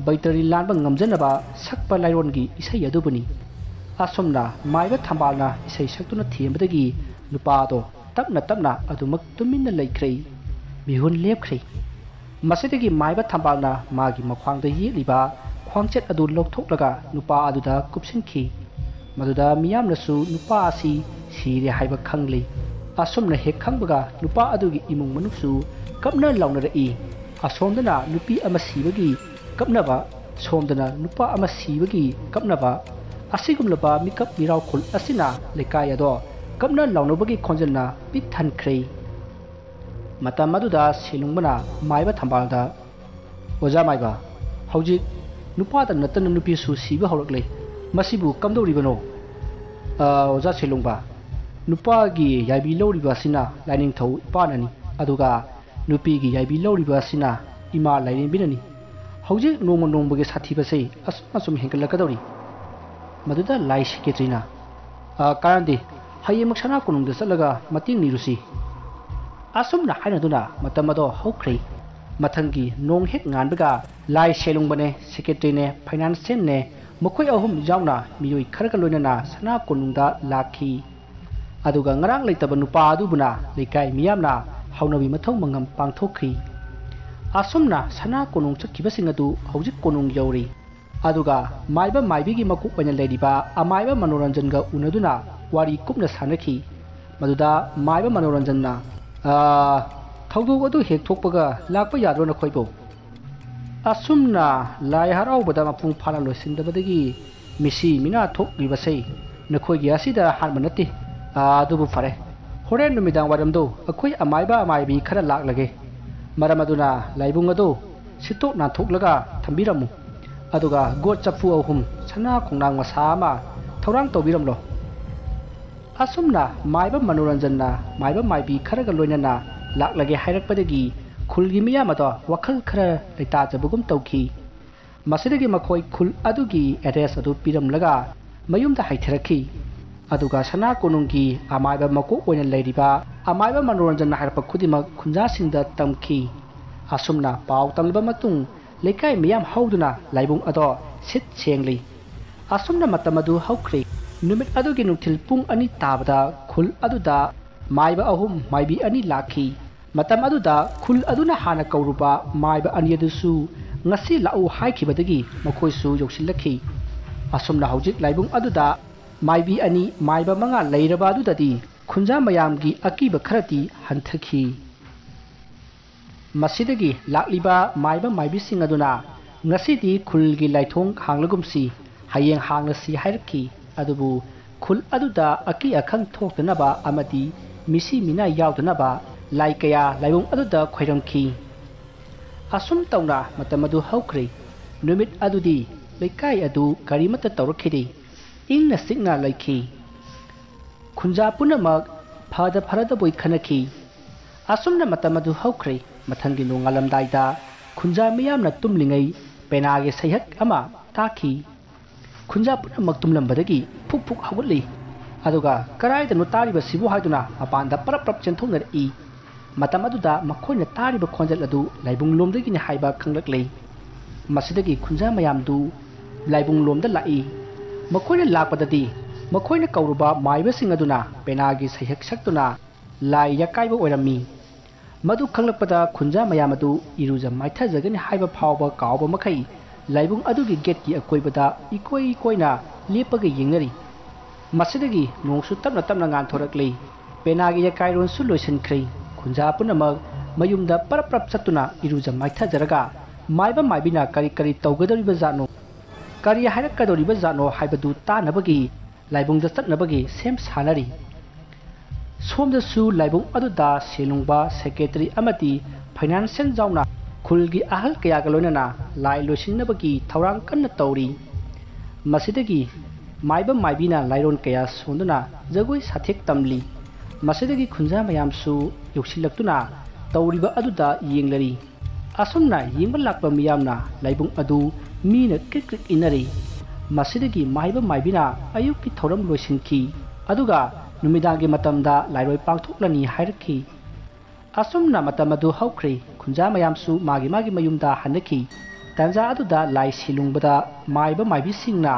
ꯕꯩꯇꯔꯤ ꯂꯥꯟꯕ ꯉꯝꯖꯅꯕ ꯁꯛꯄ ꯂꯥꯏꯔꯣꯟꯒꯤ ꯏꯁꯩ ꯑꯗꯨꯕꯨꯅꯤ꯫ ꯑꯁꯨꯝꯅ ꯃꯥꯏꯕ ꯊꯝꯕꯥꯜꯅ ꯏꯁꯩ ꯁꯛꯇꯨꯅ ꯊꯦꯝꯕꯗꯒꯤ ꯅꯨꯄꯥ ꯑꯗꯣ ꯇꯞꯅ ꯇꯞꯅ ꯑꯗꯨꯃꯛ ꯇꯨꯃꯤꯟꯅ ꯂꯩꯈ꯭ꯔꯦ꯫ ꯃꯤꯍꯨꯟ ꯂꯦꯞꯈ꯭ꯔꯦ꯫ ꯃꯁꯤꯗꯒꯤ ꯃꯥꯏꯕ ꯊꯝꯕꯥꯜꯅ ꯃꯥꯒꯤ ꯃꯈ꯭ꯋꯥꯡꯗ ꯌꯦꯠꯂꯤꯕ ꯈ꯭ꯋꯥꯡꯆꯦꯠ ꯑꯗꯨ ꯂꯧꯊꯣꯛꯂꯒ ꯅꯨꯄꯥ ꯑꯗꯨꯗ ꯀꯨꯞꯁꯤꯟꯈꯤ꯫ ꯃꯗꯨꯗ ꯃꯤꯌꯥꯝꯅꯁꯨ ꯅꯨꯄꯥ ꯑꯁꯤ ꯁꯤꯔꯦ ꯍꯥꯏꯕ ꯈꯪꯂꯤ꯫ ꯑꯁꯨꯝꯅ ꯍꯦꯛ ꯈꯪꯕꯒ ꯅꯨꯄꯥ ꯑꯗꯨꯒꯤ ꯏꯃꯨꯡ ꯃꯅꯨꯡꯁꯨ ꯀꯞꯅ ꯂꯥꯎꯅꯔꯛꯏ꯫ ꯑꯁꯣꯝꯗꯅ ꯅꯨꯄꯤ ꯑꯃ ꯁꯤꯕꯒꯤ ꯀꯞꯅꯕ, ꯁꯣꯝꯗꯅ ꯅꯨꯄꯥ ꯑꯃ ꯁꯤꯕꯒꯤ ꯀꯞꯅꯕ꯫ ꯑꯁꯤꯒꯨꯝꯂꯕ ꯃꯤꯀꯞ ꯃꯤꯔꯥꯎꯈꯨꯜ ꯑꯁꯤꯅ ꯂꯩꯀꯥꯏ ꯑꯗꯣ ꯀꯞꯅ ꯂꯥꯎꯅꯕꯒꯤ ꯈꯣꯟꯖꯦꯜꯅ ꯄꯤꯛ ꯊꯟꯈ꯭ꯔꯦ꯫ ꯃꯇꯝ ꯑꯗꯨꯗ ꯁꯦꯂꯨꯡꯕꯅ ꯃꯥꯏꯕ ꯊꯝꯕꯥꯜꯗ, "ꯑꯣꯖꯥ ꯃꯥꯏꯕ, ꯍꯧꯖꯤꯛ ꯅꯨꯄꯥꯗ ꯅꯠꯇꯅ ꯅꯨꯄꯤꯁꯨ ꯁꯤꯕ ꯍꯧꯔꯛꯂꯦ꯫ ꯃꯁꯤꯕꯨ ꯀꯝꯗꯧꯔꯤꯕꯅꯣ?" "ꯑ, ꯑꯣꯖꯥ ꯁꯦꯂꯨꯡꯕ, ꯅꯨꯄꯥꯒꯤ ꯌꯥꯏꯕꯤ ꯂꯧꯔꯤꯕ ꯑꯁꯤꯅ ꯂꯥꯏꯅꯤꯡꯊꯧ ꯏꯄꯥꯅꯅꯤ, ꯑꯗꯨꯒ ꯅꯨꯄꯤꯒꯤ ꯌꯥꯏꯕꯤ ꯂꯧꯔꯤꯕ ꯑꯁꯤꯅ ꯏꯃꯥ ꯂꯥꯏꯔꯦꯝꯕꯤꯅꯅꯤ꯫ ꯍꯧꯖꯤꯛ ꯅꯣꯡꯃ ꯅꯣꯡꯃꯒꯤ ꯁꯥꯊꯤꯕꯁꯦ ꯑꯁꯨꯝ ꯑꯁꯨꯝ ꯍꯦꯟꯒꯠꯂꯛꯀꯗꯧꯔꯤ꯫ ꯃꯗꯨꯗ ꯂꯥꯏ ꯁꯦꯀ꯭ꯔꯦꯇꯔꯤꯅ, "ꯑ, ꯀꯥꯟꯅꯗꯦ, ꯍꯌꯦꯡꯃꯛ ꯁꯅꯥ ꯀꯣꯅꯨꯡꯗ ꯆꯠꯂꯒ ꯃꯇꯦꯡ ꯅꯤꯔꯨꯁꯤ"꯫ ꯑꯁꯨꯝꯅ ꯍꯥꯏꯅꯗꯨꯅ ꯃꯇꯝ ꯑꯗꯣ ꯍꯧꯈ꯭ꯔꯦ꯫ ꯃꯊꯪꯒꯤ ꯅꯣꯡ ꯍꯦꯛ ꯉꯥꯟꯕꯒ ꯂꯥꯏ ꯁꯦꯂꯨꯡꯕꯅꯦ, ꯁꯦꯀ꯭ꯔꯦꯇꯔꯤꯅꯦ, ꯐꯥꯏꯅꯥꯟꯁꯤꯌꯦꯜꯅꯦ, ꯃꯈꯣꯏ ꯑꯍꯨꯝ ꯌꯥꯎꯅ ꯃꯤꯑꯣꯏ ꯈꯔꯒ ꯂꯣꯏꯅꯅ ꯁꯅꯥ ꯀꯣꯅꯨꯡꯗ ꯂꯥꯛꯈꯤ꯫ ꯑꯗꯨꯒ ꯉꯔꯥꯡ ꯂꯩꯇꯕ ꯅꯨꯄꯥ ꯑꯗꯨꯕꯨꯅ ꯂꯩꯀꯥꯏ ꯃꯤꯌꯥꯝꯅ ꯍꯧꯅꯕꯤ ꯃꯊꯧ ꯃꯉꯝ ꯄꯥꯡꯊꯣꯛꯈ꯭ꯔꯤ꯫ ꯑꯁꯨꯝꯅ ꯁꯅꯥ ꯀꯣꯅꯨꯡ ꯆꯠꯈꯤꯕꯁꯤꯡ ꯑꯗꯨ ꯍꯧꯖꯤꯛ ꯀꯣꯅꯨꯡ ꯌꯧꯔꯤ꯫ ꯑꯗꯨꯒ ꯃꯥꯏꯕ ꯃꯥꯏꯕꯤꯒꯤ ꯃꯀꯣꯛ ꯑꯣꯏꯅ ꯂꯩꯔꯤꯕ ꯑꯃꯥꯏꯕ ꯃꯅꯣꯔꯟꯖꯟꯒ ꯎꯅꯗꯨꯅ ꯋꯥꯔꯤ ꯀꯨꯞꯅ ꯁꯥꯟꯅꯈꯤ꯫ ꯃꯗꯨꯗ ꯃꯥꯏꯕ ꯃꯅꯣꯔꯟꯖꯟꯅ, "ꯑꯥ, ꯊꯧꯗꯣꯛ ꯑꯗꯨ ꯍꯦꯛ ꯊꯣꯛꯄꯒ ꯂꯥꯛꯄ ꯌꯥꯗ꯭ꯔꯣ ꯅꯈꯣꯏꯕꯨ?" ꯑꯁꯨꯝꯅ ꯂꯥꯏ ꯍꯔꯥꯎꯕꯗ ꯃꯄꯨꯡ ꯐꯥꯅ ꯂꯣꯏꯁꯤꯟꯗꯕꯗꯒꯤ ꯃꯤꯁꯤ ꯃꯤꯅꯥ ꯊꯣꯛꯂꯤꯕꯁꯦ ꯅꯈꯣꯏꯒꯤ ꯑꯁꯤꯗ ꯑꯍꯥꯟꯕ ꯅꯠꯇꯦ꯫ ꯑꯥ, ꯑꯗꯨꯕꯨ ꯐꯔꯦ, ꯍꯣꯔꯦꯟ ꯅꯨꯃꯤꯗꯥꯡ ꯋꯥꯏꯔꯝꯗꯣ ꯑꯩꯈꯣꯏ ꯑꯃꯥꯏꯕ ꯑꯃꯥꯏꯕꯤ ꯈꯔ ꯂꯥꯛꯂꯒꯦ꯫ ꯃꯔꯝ ꯑꯗꯨꯅ ꯂꯥꯏꯕꯨꯡ ꯑꯗꯨ ꯁꯤꯠꯇꯣꯛ ꯅꯥꯟꯊꯣꯛꯂꯒ ꯊꯝꯕꯤꯔꯝꯃꯨ꯫ ꯑꯗꯨꯒ ꯒꯣꯠ ꯆꯐꯨ ꯑꯍꯨꯝ, ꯁꯅꯥ ꯈꯣꯡꯅꯥꯡ ꯃꯁꯥ ꯑꯃ ꯊꯧꯔꯥꯡ ꯇꯧꯕꯤꯔꯝꯂꯣ꯫ ꯑꯁꯨꯝꯅ ꯃꯥꯏꯕ ꯃꯅꯣꯔꯟꯖꯟꯅ ꯃꯥꯏꯕ ꯃꯥꯏꯕꯤ ꯈꯔꯒ ꯂꯣꯏꯅꯅ ꯂꯥꯛꯂꯒꯦ ꯍꯥꯏꯔꯛꯄꯗꯒꯤ ꯈꯨꯜꯒꯤ ꯃꯤꯌꯥꯝ ꯑꯗꯣ ꯋꯥꯈꯜ ꯈꯔ ꯂꯩꯇꯥꯖꯕꯒꯨꯝ ꯇꯧꯈꯤ꯫ ꯃꯁꯤꯗꯒꯤ ꯃꯈꯣꯏ ꯈꯨꯜ ꯑꯗꯨꯒꯤ ꯑꯦꯗ꯭ꯔꯦꯁ ꯑꯗꯨ ꯄꯤꯔꯝꯂꯒ ꯃꯌꯨꯝꯗ ꯍꯥꯏꯊꯔꯛꯈꯤ꯫ ꯑꯗꯨꯒ ꯁꯅꯥ ꯀꯣꯅꯨꯡꯒꯤ ꯑꯃꯥꯏꯕ ꯃꯀꯣꯛ ꯑꯣꯏꯅ ꯂꯩꯔꯤꯕ ꯑꯃꯥꯏꯕ ꯃꯅꯣꯔꯟꯖꯟꯅ ꯍꯥꯏꯔꯛꯄ ꯈꯨꯗꯤꯡꯃꯛ ꯈꯨꯟꯖꯥꯁꯤꯡꯗ ꯇꯝꯈꯤ꯫ ꯑꯁꯨꯝꯅ ꯄꯥꯎ ꯇꯝꯂꯕ ꯃꯇꯨꯡ ꯂꯩꯀꯥꯏ ꯃꯤꯌꯥꯝ ꯍꯧꯗꯨꯅ ꯂꯥꯏꯕꯨꯡ ꯑꯗꯣ ꯁꯤꯠ ꯁꯦꯡꯂꯤ꯫ ꯑꯁꯨꯝꯅ ꯃꯇꯝ ꯑꯗꯨ ꯍꯧꯈ꯭ꯔꯦ꯫ ꯅꯨꯃꯤꯠ ꯑꯗꯨꯒꯤ ꯅꯨꯡꯊꯤꯜ ꯄꯨꯡ ꯑꯅꯤ ꯇꯥꯕꯗ ꯈꯨꯜ ꯑꯗꯨꯗ ꯃꯥꯏꯕ ꯑꯍꯨꯝ, ꯃꯥꯏꯕꯤ ꯑꯅꯤ ꯂꯥꯛꯈꯤ꯫ ꯃꯇꯝ ꯑꯗꯨꯗ ꯈꯨꯜ ꯑꯗꯨꯅ ꯍꯥꯟꯅ ꯀꯧꯔꯨꯕ ꯃꯥꯏꯕ ꯑꯅꯤ ꯑꯗꯨꯁꯨ ꯉꯁꯤ ꯂꯥꯛꯎ ꯍꯥꯏꯈꯤꯕꯗꯒꯤ ꯃꯈꯣꯏꯁꯨ ꯌꯧꯁꯤꯜꯂꯛꯈꯤ꯫ ꯑꯁꯨꯝꯅ ꯍꯧꯖꯤꯛ ꯂꯥꯏꯕꯨꯡ ꯑꯗꯨꯗ ꯃꯥꯏꯕꯤ ꯑꯅꯤ, ꯃꯥꯏꯕ ꯃꯉꯥ ꯂꯩꯔꯕ ꯑꯗꯨꯗꯗꯤ ꯈꯨꯟꯖꯥ ꯃꯌꯥꯝꯒꯤ ꯑꯀꯤꯕ ꯈꯔꯗꯤ ꯍꯟꯊꯈꯤ꯫ ꯃꯁꯤꯗꯒꯤ ꯂꯥꯛꯂꯤꯕ ꯃꯥꯏꯕ ꯃꯥꯏꯕꯤꯁꯤꯡ ꯑꯗꯨꯅ ꯉꯁꯤꯗꯤ ꯈꯨꯜꯒꯤ ꯂꯥꯏꯊꯣꯡ ꯍꯥꯡꯂꯒꯨꯝꯁꯤ, ꯍꯌꯦꯡ ꯍꯥꯡꯂꯁꯤ ꯍꯥꯏꯔꯛꯈꯤ꯫ ꯑꯗꯨꯕꯨ ꯈꯨꯜ ꯑꯗꯨꯗ ꯑꯀꯤ ꯑꯈꯪ ꯊꯣꯛꯇꯅꯕ ꯑꯃꯗꯤ ꯃꯤꯁꯤ ꯃꯤꯅꯥ ꯌꯥꯎꯗꯅꯕ ꯂꯥꯏ ꯀꯌꯥ ꯂꯥꯏꯕꯨꯡ ꯑꯗꯨꯗ ꯈꯣꯏꯔꯝꯈꯤ꯫ ꯑꯁꯨꯝ ꯇꯧꯅ ꯃꯇꯝ ꯑꯗꯨ ꯍꯧꯈ꯭ꯔꯦ꯫ ꯅꯨꯃꯤꯠ ꯑꯗꯨꯗꯤ ꯂꯩꯀꯥꯏ ꯑꯗꯨ ꯀꯔꯤꯃꯠꯇ ꯇꯧꯔꯛꯈꯤꯗꯦ꯫ ꯏꯪꯅ ꯆꯤꯛꯅ ꯂꯩꯈꯤ꯫ ꯈꯨꯟꯖꯥ ꯄꯨꯝꯅꯃꯛ ꯐꯗ ꯐꯔꯗꯕꯣꯏ ꯈꯟꯅꯈꯤ꯫ ꯑꯁꯨꯝꯅ ꯃꯇꯝ ꯑꯗꯨ ꯍꯧꯈ꯭ꯔꯦ꯫ ꯃꯊꯪꯒꯤ ꯅꯣꯡꯉꯥꯜꯂꯝꯗꯥꯏꯗ ꯈꯨꯟꯖꯥ ꯃꯤꯌꯥꯝꯅ ꯇꯨꯝꯂꯤꯉꯩ ꯄꯦꯅꯥꯒꯤ ꯁꯩꯍꯛ ꯑꯃ ꯇꯥꯈꯤ꯫ ꯈꯨꯟꯖꯥ ꯄꯨꯝꯅꯃꯛ ꯇꯨꯝꯂꯝꯕꯗꯒꯤ ꯐꯨꯛ ꯐꯨꯛ ꯍꯧꯒꯠꯂꯤ꯫ ꯑꯗꯨꯒ "ꯀꯔꯥꯏꯗꯅꯣ ꯇꯥꯔꯤꯕꯁꯤꯕꯨ?" ꯍꯥꯏꯗꯨꯅ ꯃꯄꯥꯟꯗ ꯄꯔꯞ ꯄꯔꯞ ꯆꯦꯟꯊꯣꯛꯅꯔꯛꯏ꯫ ꯃꯇꯝ ꯑꯗꯨꯗ ꯃꯈꯣꯏꯅ ꯇꯥꯔꯤꯕ ꯈꯣꯟꯖꯦꯜ ꯑꯗꯨ ꯂꯥꯏꯕꯨꯡ ꯂꯣꯝꯗꯒꯤꯅꯤ ꯍꯥꯏꯕ ꯈꯪꯂꯛꯂꯦ꯫ ꯃꯁꯤꯗꯒꯤ ꯈꯨꯟꯖꯥ ꯃꯌꯥꯝꯗꯨ ꯂꯥꯏꯕꯨꯡ ꯂꯣꯝꯗ ꯂꯥꯛꯏ꯫ ꯃꯈꯣꯏꯅ ꯂꯥꯛꯄꯗꯗꯤ ꯃꯈꯣꯏꯅ ꯀꯧꯔꯨꯕ ꯃꯥꯏꯕꯁꯤꯡ ꯑꯗꯨꯅ ꯄꯦꯅꯥꯒꯤ ꯁꯩꯍꯦꯛ ꯁꯛꯇꯨꯅ ꯂꯥꯏ ꯌꯥꯀꯥꯏꯕ ꯑꯣꯏꯔꯝꯃꯤ꯫ ꯃꯗꯨ ꯈꯪꯂꯛꯄꯗ ꯈꯨꯟꯖꯥ ꯃꯌꯥꯝ ꯑꯗꯨ ꯏꯔꯨꯖ ꯃꯥꯏꯊꯖꯒꯅꯤ ꯍꯥꯏꯕ ꯐꯥꯎꯕ ꯀꯥꯎꯕ ꯃꯈꯩ ꯂꯥꯏꯕꯨꯡ ꯑꯗꯨꯒꯤ ꯒꯦꯠꯀꯤ ꯑꯀꯣꯏꯕꯗ ꯏꯀꯣꯏ ꯀꯣꯏꯅ ꯂꯦꯞꯄꯒ ꯌꯦꯡꯅꯔꯤ꯫ ꯃꯁꯤꯗꯒꯤ ꯅꯣꯡꯁꯨ ꯇꯞꯅ ꯇꯞꯅ ꯉꯥꯟꯊꯣꯔꯛꯂꯤ꯫ ꯄꯦꯅꯥꯒꯤ ꯌꯥꯀꯥꯏꯔꯣꯟꯁꯨ ꯂꯣꯏꯁꯤꯟꯈ꯭ꯔꯦ꯫ ꯈꯨꯟꯖꯥ ꯄꯨꯝꯅꯃꯛ ꯃꯌꯨꯝꯗ ꯄꯔꯞ ꯄꯔꯞ ꯆꯠꯇꯨꯅ ꯏꯔꯨꯖ ꯃꯥꯏꯊꯖꯔꯒ ꯃꯥꯏꯕ ꯃꯥꯏꯕꯤꯅ ꯀꯔꯤ ꯀꯔꯤ ꯇꯧꯒꯗꯧꯔꯤꯕꯖꯥꯠꯅꯣ, ꯀꯔꯤ ꯍꯥꯏꯔꯛꯀꯗꯧꯔꯤꯕꯖꯥꯠꯅꯣ ꯍꯥꯏꯕꯗꯨ ꯇꯥꯅꯕꯒꯤ ꯂꯥꯏꯕꯨꯡꯗ ꯆꯠꯅꯕꯒꯤ ꯁꯦꯝ ꯁꯥꯅꯔꯤ꯫ ꯁꯣꯝꯗꯁꯨ ꯂꯥꯏꯕꯨꯡ ꯑꯗꯨꯗ ꯁꯦꯜꯂꯨꯡꯕ, ꯁꯦꯀ꯭ꯔꯦꯇꯔꯤ ꯑꯃꯗꯤ ꯐꯥꯏꯅꯥꯟꯁꯤꯌꯦꯜ ꯌꯥꯎꯅ ꯈꯨꯜꯒꯤ ꯑꯍꯜ ꯀꯌꯥꯒ ꯂꯣꯏꯅꯅ ꯂꯥꯏ ꯂꯣꯏꯁꯤꯟꯅꯕꯒꯤ ꯊꯧꯔꯥꯡ ꯀꯟꯅ ꯇꯧꯔꯤ꯫ ꯃꯁꯤꯗꯒꯤ ꯃꯥꯏꯕ ꯃꯥꯏꯕꯤꯅ ꯂꯥꯏꯔꯣꯟ ꯀꯌꯥ ꯁꯣꯟꯗꯨꯅ ꯖꯒꯣꯏ ꯁꯥꯊꯦꯛ ꯇꯝꯂꯤ꯫ ꯃꯁꯤꯗꯒꯤ ꯈꯨꯟꯖꯥ ꯃꯌꯥꯝꯁꯨ ꯌꯧꯁꯤꯜꯂꯛꯇꯨꯅ ꯇꯧꯔꯤꯕ ꯑꯗꯨꯗ ꯌꯦꯡꯂꯔꯤ꯫ ꯑꯁꯨꯝꯅ ꯌꯦꯡꯕ ꯂꯥꯛꯄ ꯃꯤꯌꯥꯝꯅ ꯂꯥꯏꯕꯨꯡ ꯑꯗꯨ ꯃꯤꯅ ꯀ꯭ꯔꯤꯛ ꯀ꯭ꯔꯤꯛ ꯏꯟꯅꯔꯤ꯫ ꯃꯁꯤꯗꯒꯤ ꯃꯥꯏꯕ ꯃꯥꯏꯕꯤꯅ ꯑꯌꯨꯛꯀꯤ ꯊꯧꯔꯝ ꯂꯣꯏꯁꯤꯟꯈꯤ꯫ ꯑꯗꯨꯒ ꯅꯨꯃꯤꯗꯥꯡꯒꯤ ꯃꯇꯝꯗ ꯂꯥꯏꯔꯣꯏ ꯄꯥꯡꯊꯣꯛꯂꯅꯤ ꯍꯥꯏꯔꯛꯈꯤ꯫ ꯑꯁꯨꯝꯅ ꯃꯇꯝ ꯑꯗꯨ ꯍꯧꯈ꯭ꯔꯦ꯫ ꯈꯨꯟꯖꯥ ꯃꯌꯥꯝꯁꯨ ꯃꯥꯒꯤ ꯃꯥꯒꯤ ꯃꯌꯨꯝꯗ ꯍꯟꯅꯈꯤ꯫ ꯇꯥꯟꯖꯥ ꯑꯗꯨꯗ ꯂꯥꯏ ꯁꯦꯂꯨꯡꯕꯗ ꯃꯥꯏꯕ ꯃꯥꯏꯕꯤꯁꯤꯡꯅ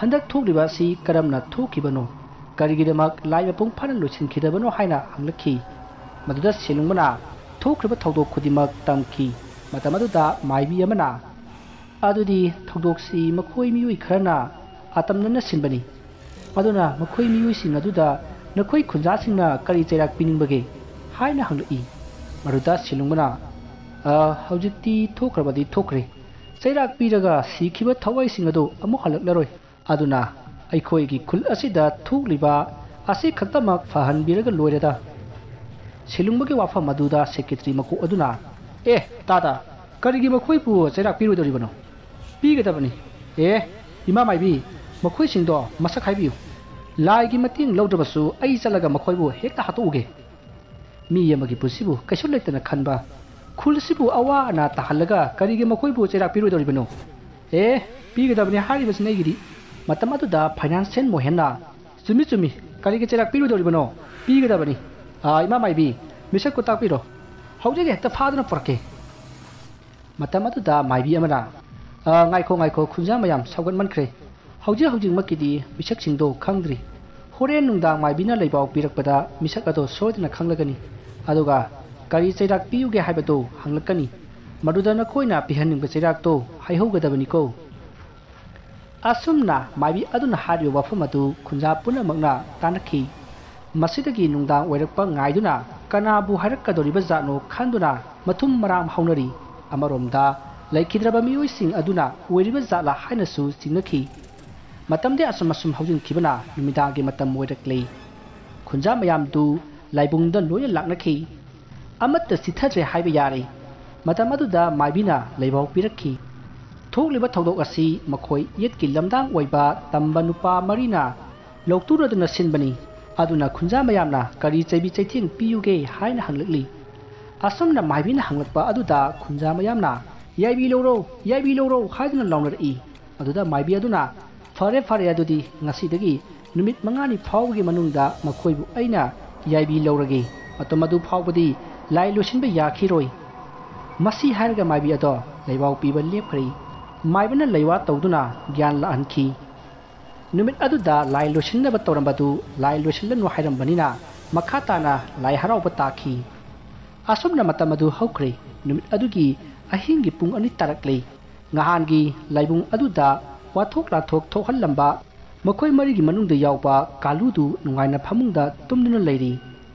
ꯍꯟꯗꯛ ꯊꯣꯛꯂꯤꯕ ꯑꯁꯤ ꯀꯔꯝꯅ ꯊꯣꯛꯈꯤꯕꯅꯣ, ꯀꯔꯤꯒꯤꯗꯃꯛ ꯂꯥꯏ ꯃꯄꯨꯡ ꯐꯥꯅ ꯂꯣꯏꯁꯤꯟꯈꯤꯗꯕꯅꯣ ꯍꯥꯏꯅ ꯍꯪꯂꯛꯈꯤ꯫ ꯃꯗꯨꯗ ꯁꯦꯂꯨꯡꯕꯅ ꯊꯣꯛꯈ꯭ꯔꯤꯕ ꯊꯧꯗꯣꯛ ꯈꯨꯗꯤꯡꯃꯛ ꯇꯝꯈꯤ꯫ ꯃꯇꯝ ꯑꯗꯨꯗ ꯃꯥꯏꯕꯤ ꯑꯃꯅ, "ꯑꯗꯨꯗꯤ ꯊꯧꯗꯣꯛꯁꯤ ꯃꯈꯣꯏ ꯃꯤꯑꯣꯏ ꯈꯔꯅ ꯑꯇꯝꯅꯅ ꯁꯤꯟꯕꯅꯤ꯫ ꯑꯗꯨꯅ ꯃꯈꯣꯏ ꯃꯤꯑꯣꯏꯁꯤꯡ ꯑꯗꯨꯗ ꯅꯈꯣꯏ ꯈꯨꯟꯖꯥꯁꯤꯡꯅ ꯀꯔꯤ ꯆꯩꯔꯥꯛ ꯄꯤꯅꯤꯡꯕꯒꯦ?" ꯍꯥꯏꯅ ꯍꯪꯂꯛꯏ꯫ ꯃꯗꯨꯗ ꯁꯦꯂꯨꯡꯕꯅ, "ꯑ, ꯍꯧꯖꯤꯛꯇꯤ ꯊꯣꯛꯈ꯭ꯔꯕꯗꯤ ꯊꯣꯛꯈ꯭ꯔꯦ꯫ ꯆꯩꯔꯥꯛ ꯄꯤꯔꯒ ꯁꯤꯈꯤꯕ ꯊꯋꯥꯏꯁꯤꯡ ꯑꯗꯨ ꯑꯃꯨꯛ ꯍꯜꯂꯛꯂꯔꯣꯏ꯫ ꯑꯗꯨꯅ ꯑꯩꯈꯣꯏꯒꯤ ꯈꯨꯜ ꯑꯁꯤꯗ ꯊꯣꯛꯂꯤꯕ ꯑꯁꯤ ꯈꯛꯇꯃꯛ ꯐꯍꯟꯕꯤꯔꯒ ꯂꯣꯏꯔꯦꯗ꯫" ꯁꯦꯂꯨꯡꯕꯒꯤ ꯋꯥꯐꯝ ꯑꯗꯨꯗ ꯁꯦꯀ꯭ꯔꯦꯇꯔꯤ ꯃꯀꯣꯛ ꯑꯗꯨꯅ, "ꯑꯦ, ꯇꯥꯗ, ꯀꯔꯤꯒꯤ ꯃꯈꯣꯏꯕꯨ ꯆꯩꯔꯥꯛ ꯄꯤꯔꯣꯏꯗꯧꯔꯤꯕꯅꯣ? ꯄꯤꯒꯗꯕꯅꯤ꯫ ꯑꯦ, ꯏꯃꯥ ꯃꯥꯏꯕꯤ, ꯃꯈꯣꯏꯁꯤꯡꯗꯣ ꯃꯁꯛ ꯍꯥꯏꯕꯤꯌꯨ꯫ ꯂꯥꯏꯒꯤ ꯃꯇꯦꯡ ꯂꯧꯗ꯭ꯔꯕꯁꯨ ꯑꯩ ꯆꯠꯂꯒ ꯃꯈꯣꯏꯕꯨ ꯍꯦꯛꯇ ꯍꯥꯠꯇꯣꯛꯎꯒꯦ꯫ ꯃꯤ ꯑꯃꯒꯤ ꯄꯨꯟꯁꯤꯕꯨ ꯀꯩꯁꯨ ꯂꯩꯇꯅ ꯈꯟꯕ, ꯈꯨꯜꯁꯤꯕꯨ ꯑꯋꯥ ꯑꯅꯥ ꯇꯥꯍꯜꯂꯒ ꯀꯔꯤꯒꯤ ꯃꯈꯣꯏꯕꯨ ꯆꯩꯔꯥꯛ ꯄꯤꯔꯣꯏꯗꯧꯔꯤꯕꯅꯣ? ꯑꯦ, ꯄꯤꯒꯗꯕꯅꯤ ꯍꯥꯏꯔꯤꯕꯁꯤꯅ ꯑꯩꯒꯤꯗꯤ꯫" ꯃꯇꯝ ꯑꯗꯨꯗ ꯐꯥꯏꯅꯥꯟꯁꯤꯌꯦꯜ ꯃꯣꯍꯦꯟꯅ, "ꯆꯨꯝꯃꯤ, ꯆꯨꯝꯃꯤ, ꯀꯔꯤꯒꯤ ꯆꯩꯔꯥꯛ ꯄꯤꯔꯣꯏꯗꯧꯔꯤꯕꯅꯣ? ꯄꯤꯒꯗꯕꯅꯤ꯫ ꯑꯥ, ꯏꯃꯥ ꯃꯥꯏꯕꯤ, ꯃꯤꯁꯛꯄꯨ ꯇꯥꯛꯄꯤꯔꯣ꯫ ꯍꯧꯖꯤꯛ ꯍꯦꯛꯇ ꯐꯥꯗꯨꯅ ꯄꯨꯔꯛꯀꯦ꯫" ꯃꯇꯝ ꯑꯗꯨꯗ ꯃꯥꯏꯕꯤ ꯑꯃꯅ, "ꯑ, ꯉꯥꯏꯈꯣ, ꯉꯥꯏꯈꯣ, ꯈꯨꯟꯖꯥ ꯃꯌꯥꯝ ꯁꯥꯎꯒꯠꯃꯟꯈ꯭ꯔꯦ꯫ ꯍꯧꯖꯤꯛ ꯍꯧꯖꯤꯛꯃꯛꯀꯤꯗꯤ ꯃꯤꯁꯛꯁꯤꯡꯗꯣ ꯈꯪꯗ꯭ꯔꯤ꯫ ꯍꯣꯔꯦꯟ ꯅꯨꯡꯗꯥꯡ ꯃꯥꯏꯕꯤꯅ ꯂꯩꯕꯥꯎ ꯄꯤꯔꯛꯄꯗ ꯃꯤꯁꯛ ꯑꯗꯣ ꯁꯣꯏꯗꯅ ꯈꯪꯂꯒꯅꯤ꯫ ꯑꯗꯨꯒ ꯀꯔꯤ ꯆꯩꯔꯥꯛ ꯄꯤꯌꯨꯒꯦ ꯍꯥꯏꯕꯗꯣ ꯍꯪꯂꯛꯀꯅꯤ꯫ ꯃꯗꯨꯗ ꯅꯈꯣꯏꯅ ꯄꯤꯍꯟꯅꯤꯡꯕ ꯆꯩꯔꯥꯛꯇꯣ ꯍꯥꯏꯍꯧꯒꯗꯕꯅꯤꯀꯣ꯫" ꯑꯁꯨꯝꯅ ꯃꯥꯏꯕꯤ ꯑꯗꯨꯅ ꯍꯥꯏꯔꯤꯕ ꯋꯥꯐꯝ ꯑꯗꯨ ꯈꯨꯟꯖꯥ ꯄꯨꯝꯅꯃꯛꯅ ꯇꯥꯅꯈꯤ꯫ ꯃꯁꯤꯗꯒꯤ ꯅꯨꯡꯗꯥꯡ ꯑꯣꯏꯔꯛꯄ ꯉꯥꯏꯗꯨꯅ ꯀꯅꯥꯕꯨ ꯍꯥꯏꯔꯛꯀꯗꯧꯔꯤꯕ ꯖꯥꯠꯅꯣ ꯈꯟꯗꯨꯅ ꯃꯊꯨꯝ ꯃꯔꯥꯡ ꯍꯧꯅꯔꯤ꯫ ꯑꯃꯔꯣꯝꯗ ꯂꯩꯈꯤꯗ꯭ꯔꯕ ꯃꯤꯑꯣꯏꯁꯤꯡ ꯑꯗꯨꯅ ꯑꯣꯏꯔꯤꯕ ꯖꯥꯠꯂꯥ ꯍꯥꯏꯅꯁꯨ ꯆꯤꯡꯅꯈꯤ꯫ ꯃꯇꯝꯗꯤ ꯑꯁꯨꯝ ꯑꯁꯨꯝ ꯍꯧꯖꯤꯟꯈꯤꯕꯅ ꯅꯨꯃꯤꯗꯥꯡꯒꯤ ꯃꯇꯝ ꯑꯣꯏꯔꯛꯂꯦ꯫ ꯈꯨꯟꯖꯥ ꯃꯌꯥꯝꯗꯨ ꯂꯥꯏꯕꯨꯡꯗ ꯂꯣꯏꯅ ꯂꯥꯛꯅꯈꯤ꯫ ꯑꯃꯠꯇ ꯆꯤꯠꯊꯗ꯭ꯔꯦ ꯍꯥꯏꯕ ꯌꯥꯔꯦ꯫ ꯃꯇꯝ ꯑꯗꯨꯗ ꯃꯥꯏꯕꯤꯅ ꯂꯩꯕꯥꯎ ꯄꯤꯔꯛꯈꯤ꯫ ꯊꯣꯛꯂꯤꯕ ꯊꯧꯗꯣꯛ ꯑꯁꯤ ꯃꯈꯣꯏ ꯌꯦꯠꯀꯤ ꯂꯝꯗꯥꯡ ꯑꯣꯏꯕ ꯇꯝꯕ ꯅꯨꯄꯥ ꯃꯔꯤꯅ ꯂꯧꯇꯨꯔꯗꯨꯅ ꯁꯤꯟꯕꯅꯤ꯫ ꯑꯗꯨꯅ ꯈꯨꯟꯖꯥ ꯃꯌꯥꯝꯅ ꯀꯔꯤ ꯆꯩꯕꯤ ꯆꯩꯊꯦꯡ ꯄꯤꯌꯨꯒꯦ ꯍꯥꯏꯅ ꯍꯪꯂꯛꯂꯤ꯫ ꯑꯁꯨꯝꯅ ꯃꯥꯏꯕꯤꯅ ꯍꯪꯂꯛꯄ ꯑꯗꯨꯗ ꯈꯨꯟꯖꯥ ꯃꯌꯥꯝꯅ, "ꯌꯥꯏꯕꯤ ꯂꯧꯔꯣ, ꯌꯥꯏꯕꯤ ꯂꯧꯔꯣ" ꯍꯥꯏꯗꯨꯅ ꯂꯥꯎꯅꯔꯛꯏ꯫ ꯑꯗꯨꯗ ꯃꯥꯏꯕꯤ ꯑꯗꯨꯅ, "ꯐꯔꯦ, ꯐꯔꯦ, ꯑꯗꯨꯗꯤ ꯉꯁꯤꯗꯒꯤ ꯅꯨꯃꯤꯠ ꯃꯉꯥꯅꯤ ꯐꯥꯎꯕꯒꯤ ꯃꯅꯨꯡꯗ ꯃꯈꯣꯏꯕꯨ ꯑꯩꯅ ꯌꯥꯏꯕꯤ ꯂꯧꯔꯒꯦ꯫ ꯃꯇꯝ ꯑꯗꯨ ꯐꯥꯎꯕꯗꯤ ꯂꯥꯏ ꯂꯣꯏꯁꯤꯟꯕ ꯌꯥꯈꯤꯔꯣꯏ꯫ ꯃꯁꯤ ꯍꯥꯏꯔꯒ ꯃꯥꯏꯕꯤ ꯑꯗꯣ ꯂꯩꯋꯥꯎ ꯄꯤꯕ ꯂꯦꯞꯈ꯭ꯔꯦ꯫ ꯃꯥꯏꯕꯅ ꯂꯩꯋꯥ ꯇꯧꯗꯨꯅ ꯒ꯭ꯌꯥꯟ ꯂꯥꯛꯍꯟꯈꯤ꯫ ꯅꯨꯃꯤꯠ ꯑꯗꯨꯗ ꯂꯥꯏ ꯂꯣꯏꯁꯤꯟꯅꯕ ꯇꯧꯔꯝꯕꯗꯨ ꯂꯥꯏ ꯂꯣꯏꯁꯤꯜꯂꯅꯨ ꯍꯥꯏꯔꯝꯕꯅꯤꯅ ꯃꯈꯥ ꯇꯥꯅ ꯂꯥꯏ ꯍꯔꯥꯎꯕ ꯇꯥꯈꯤ꯫ ꯑꯁꯨꯝꯅ ꯃꯇꯝ ꯑꯗꯨ ꯍꯧꯈ꯭ꯔꯦ꯫ ꯅꯨꯃꯤꯠ ꯑꯗꯨꯒꯤ ꯑꯍꯤꯡꯒꯤ ꯄꯨꯡ ꯑꯅꯤ ꯇꯥꯔꯛꯂꯦ꯫ ꯉꯍꯥꯟꯒꯤ ꯂꯥꯏꯕꯨꯡ ꯑꯗꯨꯗ ꯋꯥꯊꯣꯛ ꯂꯥꯟꯊꯣꯛ ꯊꯣꯛꯍꯜꯂꯝꯕ ꯃꯈꯣꯏ ꯃꯔꯤꯒꯤ ꯃꯅꯨꯡꯗ ꯌꯥꯎꯕ ꯀꯥꯂꯨꯗꯨ ꯅꯨꯡꯉꯥꯏꯅ ꯐꯃꯨꯡꯗ ꯇꯨꯝꯗꯨꯅ ꯂꯩꯔꯤ꯫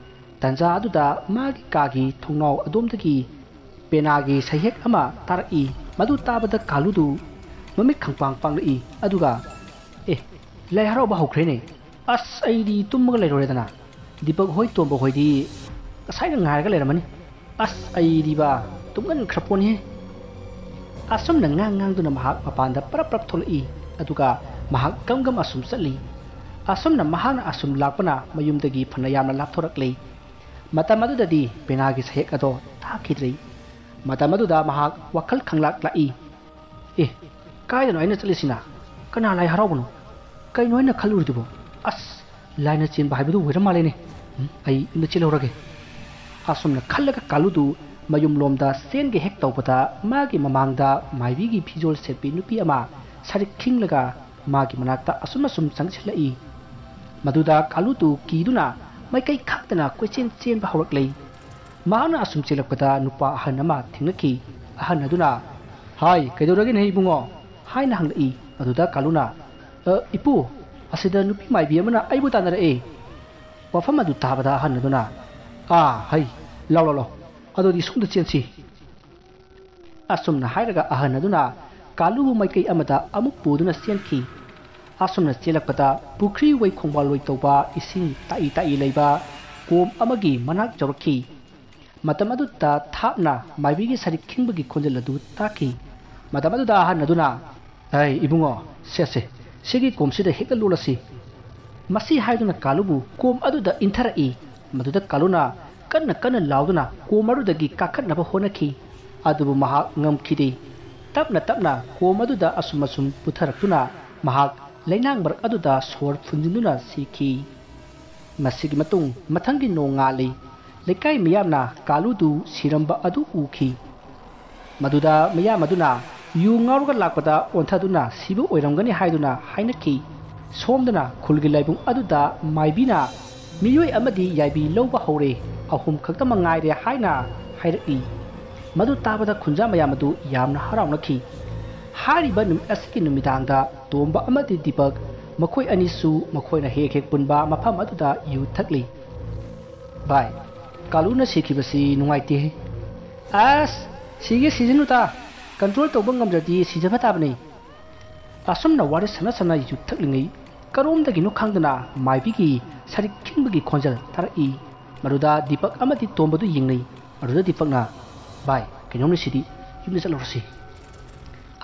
ꯇꯟꯖꯥ ꯑꯗꯨꯗ ꯃꯥꯒꯤ ꯀꯥꯒꯤ ꯊꯣꯡꯅꯥꯎ ꯑꯗꯣꯝꯗꯒꯤ ꯄꯦꯅꯥꯒꯤ ꯁꯩꯍꯦꯛ ꯑꯃ ꯇꯥꯔꯛꯏ꯫ ꯃꯗꯨ ꯇꯥꯕꯗ ꯀꯥꯂꯨꯗꯨ ꯃꯃꯤꯠ ꯈꯪꯄꯥꯡ ꯄꯥꯡꯂꯛꯏ꯫ ꯑꯗꯨꯒ, "ꯑꯦ, ꯂꯥꯏ ꯍꯔꯥꯎꯕ ꯍꯧꯈ꯭ꯔꯦꯅꯦ꯫ ꯑꯁ, ꯑꯩꯗꯤ ꯇꯨꯝꯃꯒ ꯂꯩꯔꯨꯔꯦꯗꯅ꯫ ꯗꯤꯄꯛ ꯍꯣꯏ, ꯇꯣꯝꯕ ꯍꯣꯏꯗꯤ ꯉꯁꯥꯏꯅ ꯉꯥꯏꯔꯒ ꯂꯩꯔꯝꯃꯅꯤ꯫ ꯑꯁ, ꯑꯩꯗꯤꯕ ꯇꯨꯝꯒꯟꯈ꯭ꯔ ꯄꯣꯠꯅꯤꯍꯦ"꯫ ꯑꯁꯨꯝꯅ ꯉꯥꯡ ꯉꯥꯡꯗꯨꯅ ꯃꯍꯥꯛ ꯃꯄꯥꯟꯗ ꯄꯔꯞ ꯄꯔꯞ ꯊꯣꯛꯂꯛꯏ꯫ ꯑꯗꯨꯒ ꯃꯍꯥꯛ ꯒꯝ ꯒꯝ ꯑꯁꯨꯝ ꯆꯠꯂꯤ꯫ ꯑꯁꯨꯝꯅ ꯃꯍꯥꯛꯅ ꯑꯁꯨꯝ ꯂꯥꯛꯄꯅ ꯃꯌꯨꯝꯗꯒꯤ ꯐꯅ ꯌꯥꯝꯅ ꯂꯥꯞꯊꯣꯔꯛꯂꯤ꯫ ꯃꯇꯝ ꯑꯗꯨꯗꯗꯤ ꯄꯦꯅꯥꯒꯤ ꯁꯩꯍꯦꯛ ꯑꯗꯣ ꯇꯥꯈꯤꯗ꯭ꯔꯤ꯫ ꯃꯇꯝ ꯑꯗꯨꯗ ꯃꯍꯥꯛ ꯋꯥꯈꯜ ꯈꯪꯂꯥꯛ ꯂꯥꯛꯏ꯫ "ꯑꯦ, ꯀꯥꯏꯗꯅꯣ ꯑꯩꯅ ꯆꯠꯂꯤꯁꯤꯅ? ꯀꯅꯥ ꯂꯥꯏ ꯍꯔꯥꯎꯕꯅꯣ? ꯀꯩꯅꯣ ꯑꯩꯅ ꯈꯜꯂꯨꯔꯤꯗꯨꯕꯣ? ꯑꯁ, ꯂꯥꯏꯅ ꯆꯦꯟꯕ ꯍꯥꯏꯕꯗꯨ ꯑꯣꯏꯔ ꯃꯥꯜꯂꯦꯅꯦ꯫ ꯎꯝ, ꯑꯩ ꯌꯨꯝꯗ ꯆꯦꯜꯍꯧꯔꯒꯦ"꯫ ꯑꯁꯨꯝꯅ ꯈꯜꯂꯒ ꯀꯥꯂꯨꯗꯨ ꯃꯌꯨꯝꯂꯣꯝꯗ ꯆꯦꯟꯒꯦ ꯍꯦꯛ ꯇꯧꯕꯗ, ꯃꯥꯒꯤ ꯃꯃꯥꯡꯗ ꯃꯥꯏꯕꯤꯒꯤ ꯐꯤꯖꯣꯜ ꯁꯦꯠꯄꯤ ꯅꯨꯄꯤ ꯑꯃ ꯁꯔꯤꯛ ꯈꯤꯡꯂꯒ ꯃꯥꯒꯤ ꯃꯅꯥꯛꯇ ꯑꯁꯨꯝ ꯑꯁꯨꯝ ꯆꯪꯁꯤꯜꯂꯛꯏ꯫ ꯃꯗꯨꯗ ꯀꯥꯂꯨꯗꯨ ꯀꯤꯗꯨꯅ ꯃꯥꯏꯀꯩ ꯈꯪꯗꯅ ꯀꯣꯏꯆꯦꯟ ꯆꯦꯟꯕ ꯍꯧꯔꯛꯂꯦ꯫ ꯃꯍꯥꯛꯅ ꯑꯁꯨꯝ ꯆꯦꯜꯂꯛꯄꯗ ꯅꯨꯄꯥ ꯑꯍꯟ ꯑꯃ ꯊꯦꯡꯅꯈꯤ꯫ ꯑꯍꯟ ꯑꯗꯨꯅ, "ꯍꯥꯏ, ꯀꯩꯗꯧꯔꯒꯦꯅꯦ ꯏꯕꯨꯡꯉꯣ?" ꯍꯥꯏꯅ ꯍꯪꯂꯛꯏ꯫ ꯑꯗꯨꯗ ꯀꯥꯂꯨꯅ, "ꯑ, ꯏꯄꯨ, ꯑꯁꯤꯗ ꯅꯨꯄꯤ ꯃꯥꯏꯕꯤ ꯑꯃꯅ ꯑꯩꯕꯨ ꯇꯥꯟꯅꯔꯛꯑꯦ"꯫ ꯋꯥꯐꯝ ꯑꯗꯨ ꯇꯥꯕꯗ ꯑꯍꯟ ꯑꯗꯨꯅ, "ꯑꯥ, ꯍꯩ, ꯂꯥꯎ, ꯂꯥꯎ, ꯂꯥꯎ, ꯑꯗꯨꯗꯤ ꯁꯣꯝꯗ ꯆꯦꯟꯁꯤ"꯫ ꯑꯁꯨꯝꯅ ꯍꯥꯏꯔꯒ ꯑꯍꯟ ꯑꯗꯨꯅ ꯀꯥꯂꯨꯕꯨ ꯃꯥꯏꯀꯩ ꯑꯃꯗ ꯑꯃꯨꯛ ꯄꯨꯗꯨꯅ ꯆꯦꯟꯈꯤ꯫ ꯑꯁꯨꯝꯅ ꯆꯦꯜꯂꯛꯄꯗ ꯄꯨꯈ꯭ꯔꯤ ꯋꯥꯏ ꯈꯣꯡꯕꯥꯜ ꯋꯥꯏ ꯇꯧꯕ ꯏꯁꯤꯡ ꯇꯥꯛꯏ ꯇꯥꯛꯏ ꯂꯩꯕ ꯀꯣꯝ ꯑꯃꯒꯤ ꯃꯅꯥꯛ ꯌꯧꯔꯛꯈꯤ꯫ ꯃꯇꯝ ꯑꯗꯨꯗ ꯊꯥꯞꯅ ꯃꯥꯏꯕꯤꯒꯤ ꯁꯔꯤꯛ ꯈꯤꯡꯕꯒꯤ ꯈꯣꯟꯖꯦꯜ ꯑꯗꯨ ꯇꯥꯈꯤ꯫ ꯃꯇꯝ ꯑꯗꯨꯗ ꯑꯍꯟ ꯑꯗꯨꯅ, "ꯑꯩ ꯏꯕꯨꯡꯉꯣ, ꯁꯦ, ꯁꯦ, ꯁꯤꯒꯤ ꯀꯣꯝꯁꯤꯗ ꯍꯦꯛꯇ ꯂꯣꯠꯂꯁꯤ"꯫ ꯃꯁꯤ ꯍꯥꯏꯗꯨꯅ ꯀꯥꯂꯨꯕꯨ ꯀꯣꯝ ꯑꯗꯨꯗ ꯏꯟꯊꯔꯛꯏ꯫ ꯃꯗꯨꯗ ꯀꯥꯂꯨꯅ ꯀꯟꯅ ꯀꯟꯅ ꯂꯥꯎꯗꯨꯅ ꯀꯣꯝ ꯑꯗꯨꯗꯒꯤ ꯀꯥꯈꯠꯅꯕ ꯍꯣꯠꯅꯈꯤ꯫ ꯑꯗꯨꯕꯨ ꯃꯍꯥꯛ ꯉꯝꯈꯤꯗꯦ꯫ ꯇꯞꯅ ꯇꯞꯅ ꯀꯣꯝ ꯑꯗꯨꯗ ꯑꯁꯨꯝ ꯑꯁꯨꯝ ꯄꯨꯊꯔꯛꯇꯨꯅ ꯃꯍꯥꯛ ꯂꯩꯅꯥꯡ ꯃꯔꯛ ꯑꯗꯨꯗ ꯁꯣꯔ ꯐꯨꯟꯖꯤꯟꯗꯨꯅ ꯁꯤꯈꯤ꯫ ꯃꯁꯤꯒꯤ ꯃꯇꯨꯡ ꯃꯊꯪꯒꯤ ꯅꯣꯡꯉꯥꯜꯂꯤ꯫ ꯂꯩꯀꯥꯏ ꯃꯤꯌꯥꯝꯅ ꯀꯥꯂꯨꯗꯨ ꯁꯤꯔꯝꯕ ꯑꯗꯨ ꯎꯈꯤ꯫ ꯃꯗꯨꯗ ꯃꯤꯌꯥꯝ ꯑꯗꯨꯅ ꯌꯨ ꯉꯥꯎꯔꯒ ꯂꯥꯛꯄꯗ ꯑꯣꯟꯊꯗꯨꯅ ꯁꯤꯕ ꯑꯣꯏꯔꯝꯒꯅꯤ ꯍꯥꯏꯗꯨꯅ ꯍꯥꯏꯅꯈꯤ꯫ ꯁꯣꯝꯗꯅ ꯈꯨꯜꯒꯤ ꯂꯥꯏꯕꯨꯡ ꯑꯗꯨꯗ ꯃꯥꯏꯕꯤꯅ ꯃꯤꯑꯣꯏ ꯑꯃꯗꯤ ꯌꯥꯏꯕꯤ ꯂꯧꯕ ꯍꯧꯔꯦ, ꯑꯍꯨꯝ ꯈꯛꯇꯃꯛ ꯉꯥꯏꯔꯦ ꯍꯥꯏꯅ ꯍꯥꯏꯔꯛꯏ꯫ ꯃꯗꯨ ꯇꯥꯕꯗ ꯈꯨꯟꯖꯥ ꯃꯌꯥꯝ ꯑꯗꯨ ꯌꯥꯝꯅ ꯍꯔꯥꯎꯅꯈꯤ꯫ ꯍꯥꯏꯔꯤꯕ ꯅꯨꯃꯤꯠ ꯑꯁꯤꯒꯤ ꯅꯨꯃꯤꯗꯥꯡꯗ ꯇꯣꯝꯕ ꯑꯃꯗꯤ ꯗꯤꯄꯛ ꯃꯈꯣꯏ ꯑꯅꯤꯁꯨ ꯃꯈꯣꯏꯅ ꯍꯦꯛ ꯍꯦꯛ ꯄꯨꯟꯕ ꯃꯐꯝ ꯑꯗꯨꯗ ꯌꯨ ꯊꯛꯂꯤ꯫ "ꯚꯥꯏ, ꯀꯥꯂꯨꯅ ꯁꯤꯈꯤꯕꯁꯤ ꯅꯨꯡꯉꯥꯏꯇꯦꯍꯦ꯫ ꯑꯁ, ꯁꯤꯒꯦ ꯁꯤꯖꯅꯨꯗ, ꯀꯟꯇ꯭ꯔꯣꯜ ꯇꯧꯕ ꯉꯝꯗ꯭ꯔꯗꯤ ꯁꯤꯖꯕ ꯇꯥꯕꯅꯤ"꯫ ꯑꯁꯨꯝꯅ ꯋꯥꯔꯤ ꯁꯥꯟꯅ ꯁꯥꯟꯅ ꯌꯨ ꯊꯛꯂꯤꯉꯩ ꯀꯔꯣꯝꯗꯒꯤꯅꯣ ꯈꯪꯗꯅ ꯃꯥꯏꯕꯤꯒꯤ ꯁꯔꯤꯛ ꯈꯤꯡꯕꯒꯤ ꯈꯣꯟꯖꯦꯜ ꯇꯥꯔꯛꯏ꯫ ꯃꯗꯨꯗ ꯗꯤꯄꯛ ꯑꯃꯗꯤ ꯇꯣꯝꯕꯗꯨ ꯌꯦꯡꯅꯩ꯫ ꯑꯗꯨꯗ ꯗꯤꯄꯛꯅ, "ꯚꯥꯏ, ꯀꯩꯅꯣꯝꯅꯦ ꯁꯤꯗꯤ, ꯌꯨꯝꯗ ꯆꯠꯂꯨꯔꯁꯤ"꯫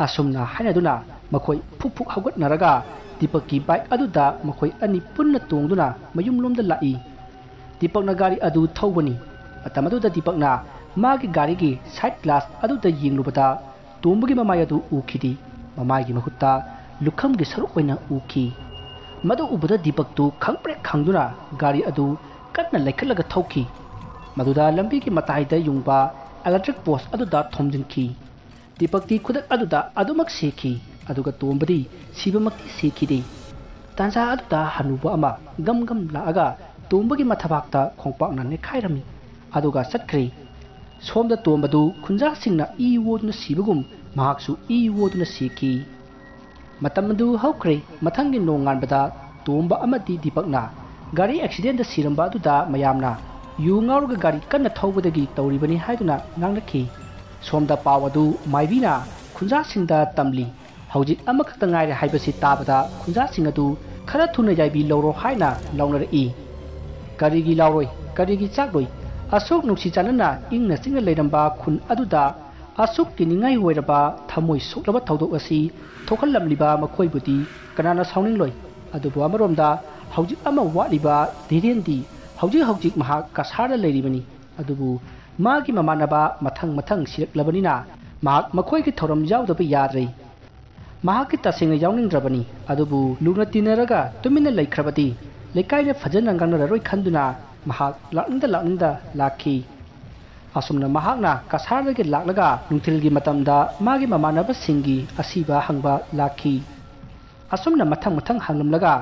ꯑꯁꯨꯝꯅ ꯍꯥꯏꯅꯗꯨꯅ ꯃꯈꯣꯏ ꯐꯨꯛ ꯐꯨꯛ ꯍꯧꯒꯠꯅꯔꯒ ꯗꯤꯄꯛꯀꯤ ꯕꯥꯏꯛ ꯑꯗꯨꯗ ꯃꯈꯣꯏ ꯑꯅꯤ ꯄꯨꯟꯅ ꯇꯣꯡꯗꯨꯅ ꯃꯌꯨꯝꯂꯣꯝꯗ ꯂꯥꯛꯏ꯫ ꯗꯤꯄꯛꯅ ꯒꯥꯔꯤ ꯑꯗꯨ ꯊꯧꯕꯅꯤ꯫ ꯃꯇꯝ ꯑꯗꯨꯗ ꯗꯤꯄꯛꯅ ꯃꯥꯒꯤ ꯒꯥꯔꯤꯒꯤ ꯁꯥꯏꯠ ꯒ꯭ꯂꯥꯁ ꯑꯗꯨꯗ ꯌꯦꯡꯂꯨꯕꯗ ꯇꯣꯝꯕꯒꯤ ꯃꯃꯥꯏ ꯑꯗꯨ ꯎꯈꯤꯗꯦ꯫ ꯃꯃꯥꯏꯒꯤ ꯃꯍꯨꯠꯇ ꯂꯨꯈꯝꯒꯤ ꯁꯔꯨꯛ ꯑꯣꯏꯅ ꯎꯈꯤ꯫ ꯃꯗꯨ ꯎꯕꯗ ꯗꯤꯄꯛꯇꯨ ꯈꯪꯄ꯭ꯔꯦꯛ ꯈꯪꯗꯨꯅ ꯒꯥꯔꯤ ꯑꯗꯨ ꯀꯟꯅ ꯂꯩꯈꯠꯂꯒ ꯊꯧꯈꯤ꯫ ꯃꯗꯨꯗ ꯂꯝꯕꯤꯒꯤ ꯃꯇꯥꯏꯗ ꯌꯨꯡꯕ ꯏꯂꯦꯛꯇ꯭ꯔꯤꯛ ꯄꯣꯁ ꯑꯗꯨꯗ ꯊꯣꯝꯖꯤꯟꯈꯤ꯫ ꯗꯤꯄꯛꯇꯤ ꯈꯨꯗꯛ ꯑꯗꯨꯗ ꯑꯗꯨꯃꯛ ꯁꯤꯈꯤ, ꯑꯗꯨꯒ ꯇꯣꯝꯕꯗꯤ ꯁꯤꯕꯃꯛꯇꯤ ꯁꯤꯈꯤꯗꯦ꯫ ꯇꯥꯟꯖꯥ ꯑꯗꯨꯗ ꯍꯅꯨꯕ ꯑꯃ ꯒꯝ ꯒꯝ ꯂꯥꯛꯑꯒ ꯇꯣꯝꯕꯒꯤ ꯃꯊꯕꯥꯛꯇ ꯈꯣꯡꯄꯥꯛꯅ ꯅꯦꯠꯈꯥꯏꯔꯝꯃꯤ, ꯑꯗꯨꯒ ꯆꯠꯈ꯭ꯔꯦ꯫ ꯁꯣꯝꯗ ꯇꯣꯝꯕꯗꯨ ꯈꯨꯟꯖꯥꯁꯤꯡꯅ ꯏ ꯑꯣꯗꯨꯅ ꯁꯤꯕꯒꯨꯝ ꯃꯍꯥꯛꯁꯨ ꯏ ꯑꯣꯗꯨꯅ ꯁꯤꯈꯤ꯫ ꯃꯇꯝ ꯑꯗꯨ ꯍꯧꯈ꯭ꯔꯦ꯫ ꯃꯊꯪꯒꯤ ꯅꯣꯡꯉꯥꯟꯕꯗ ꯇꯣꯝꯕ ꯑꯃꯗꯤ ꯗꯤꯄꯛꯅ ꯒꯥꯔꯤ ꯑꯦꯛꯁꯤꯗꯦꯟꯗ ꯁꯤꯔꯝꯕ ꯑꯗꯨꯗ ꯃꯌꯥꯝꯅ ꯌꯨ ꯉꯥꯎꯔꯒ ꯒꯥꯔꯤ ꯀꯟꯅ ꯊꯧꯕꯗꯒꯤ ꯇꯧꯔꯤꯕꯅꯤ ꯍꯥꯏꯗꯨꯅ ꯉꯥꯡꯅꯈꯤ꯫ ꯁꯣꯝꯗ ꯄꯥꯎ ꯑꯗꯨ ꯃꯥꯏꯕꯤꯅ ꯈꯨꯟꯖꯥꯁꯤꯡꯗ ꯇꯝꯂꯤ꯫ ꯍꯧꯖꯤꯛ ꯑꯃꯈꯛꯇ ꯉꯥꯏꯔꯦ ꯍꯥꯏꯕꯁꯤ ꯇꯥꯕꯗ ꯈꯨꯟꯖꯥꯁꯤꯡ ꯑꯗꯨ ꯈꯔ ꯊꯨꯅ ꯌꯥꯏꯕꯤ ꯂꯧꯔꯣ ꯍꯥꯏꯅ ꯂꯥꯎꯅꯔꯛꯏ꯫ ꯀꯔꯤꯒꯤ ꯂꯥꯎꯔꯣꯏ, ꯀꯔꯤꯒꯤ ꯆꯥꯛꯂꯣꯏ? ꯑꯁꯨꯛ ꯅꯨꯡꯁꯤ ꯆꯥꯟꯅꯅ ꯏꯪꯅ ꯆꯤꯛꯅ ꯂꯩꯔꯝꯕ ꯈꯨꯟ ꯑꯗꯨꯗ ꯑꯁꯨꯛ ꯀꯤꯅꯤꯡꯉꯥꯏ ꯑꯣꯏꯔꯕ ꯊꯃꯣꯏ ꯁꯣꯛꯂꯕ ꯊꯧꯗꯣꯛ ꯑꯁꯤ ꯊꯣꯛꯍꯜꯂꯝꯂꯤꯕ ꯃꯈꯣꯏꯕꯨꯗꯤ ꯀꯅꯥꯅ ꯁꯥꯎꯅꯤꯡꯂꯣꯏ? ꯑꯗꯨꯕꯨ ꯑꯃꯔꯣꯝꯗ ꯍꯧꯖꯤꯛ ꯑꯃ ꯋꯥꯠꯂꯤꯕ ꯙꯤꯔꯦꯟꯗꯤ ꯍꯧꯖꯤꯛ ꯍꯧꯖꯤꯛ ꯃꯍꯥꯛ ꯀꯁꯥꯔꯗ ꯂꯩꯔꯤꯕꯅꯤ꯫ ꯑꯗꯨꯕꯨ ꯃꯥꯒꯤ ꯃꯃꯥꯟꯅꯕ ꯃꯊꯪ ꯃꯊꯪ ꯁꯤꯔꯛꯂꯕꯅꯤꯅ ꯃꯍꯥꯛ ꯃꯈꯣꯏꯒꯤ ꯊꯧꯔꯝ ꯌꯥꯎꯗꯕ ꯌꯥꯗ꯭ꯔꯦ꯫ ꯃꯍꯥꯛꯀꯤ ꯇꯁꯦꯡꯅ ꯌꯥꯎꯅꯤꯡꯗ꯭ꯔꯕꯅꯤ, ꯑꯗꯨꯕꯨ ꯂꯨꯅ ꯇꯤꯟꯅꯔꯒ ꯇꯨꯃꯤꯟꯅ ꯂꯩꯈ꯭ꯔꯕꯗꯤ ꯂꯩꯀꯥꯏꯅ ꯐꯖꯅ ꯉꯥꯡꯅꯔꯔꯣꯏ ꯈꯟꯗꯨꯅ ꯃꯍꯥꯛ ꯂꯥꯛꯅꯤꯡꯗ ꯂꯥꯛꯅꯤꯡꯗ ꯂꯥꯛꯈꯤ꯫ ꯑꯁꯨꯝꯅ ꯃꯍꯥꯛꯅ ꯀꯁꯥꯔꯗꯒꯤ ꯂꯥꯛꯂꯒ ꯅꯨꯡꯊꯤꯜꯒꯤ ꯃꯇꯝꯗ ꯃꯥꯒꯤ ꯃꯃꯥꯟꯅꯕꯁꯤꯡꯒꯤ ꯑꯁꯤꯕ ꯍꯪꯕ ꯂꯥꯛꯈꯤ꯫ ꯑꯁꯨꯝꯅ ꯃꯊꯪ ꯃꯊꯪ ꯍꯪꯂꯝꯂꯒ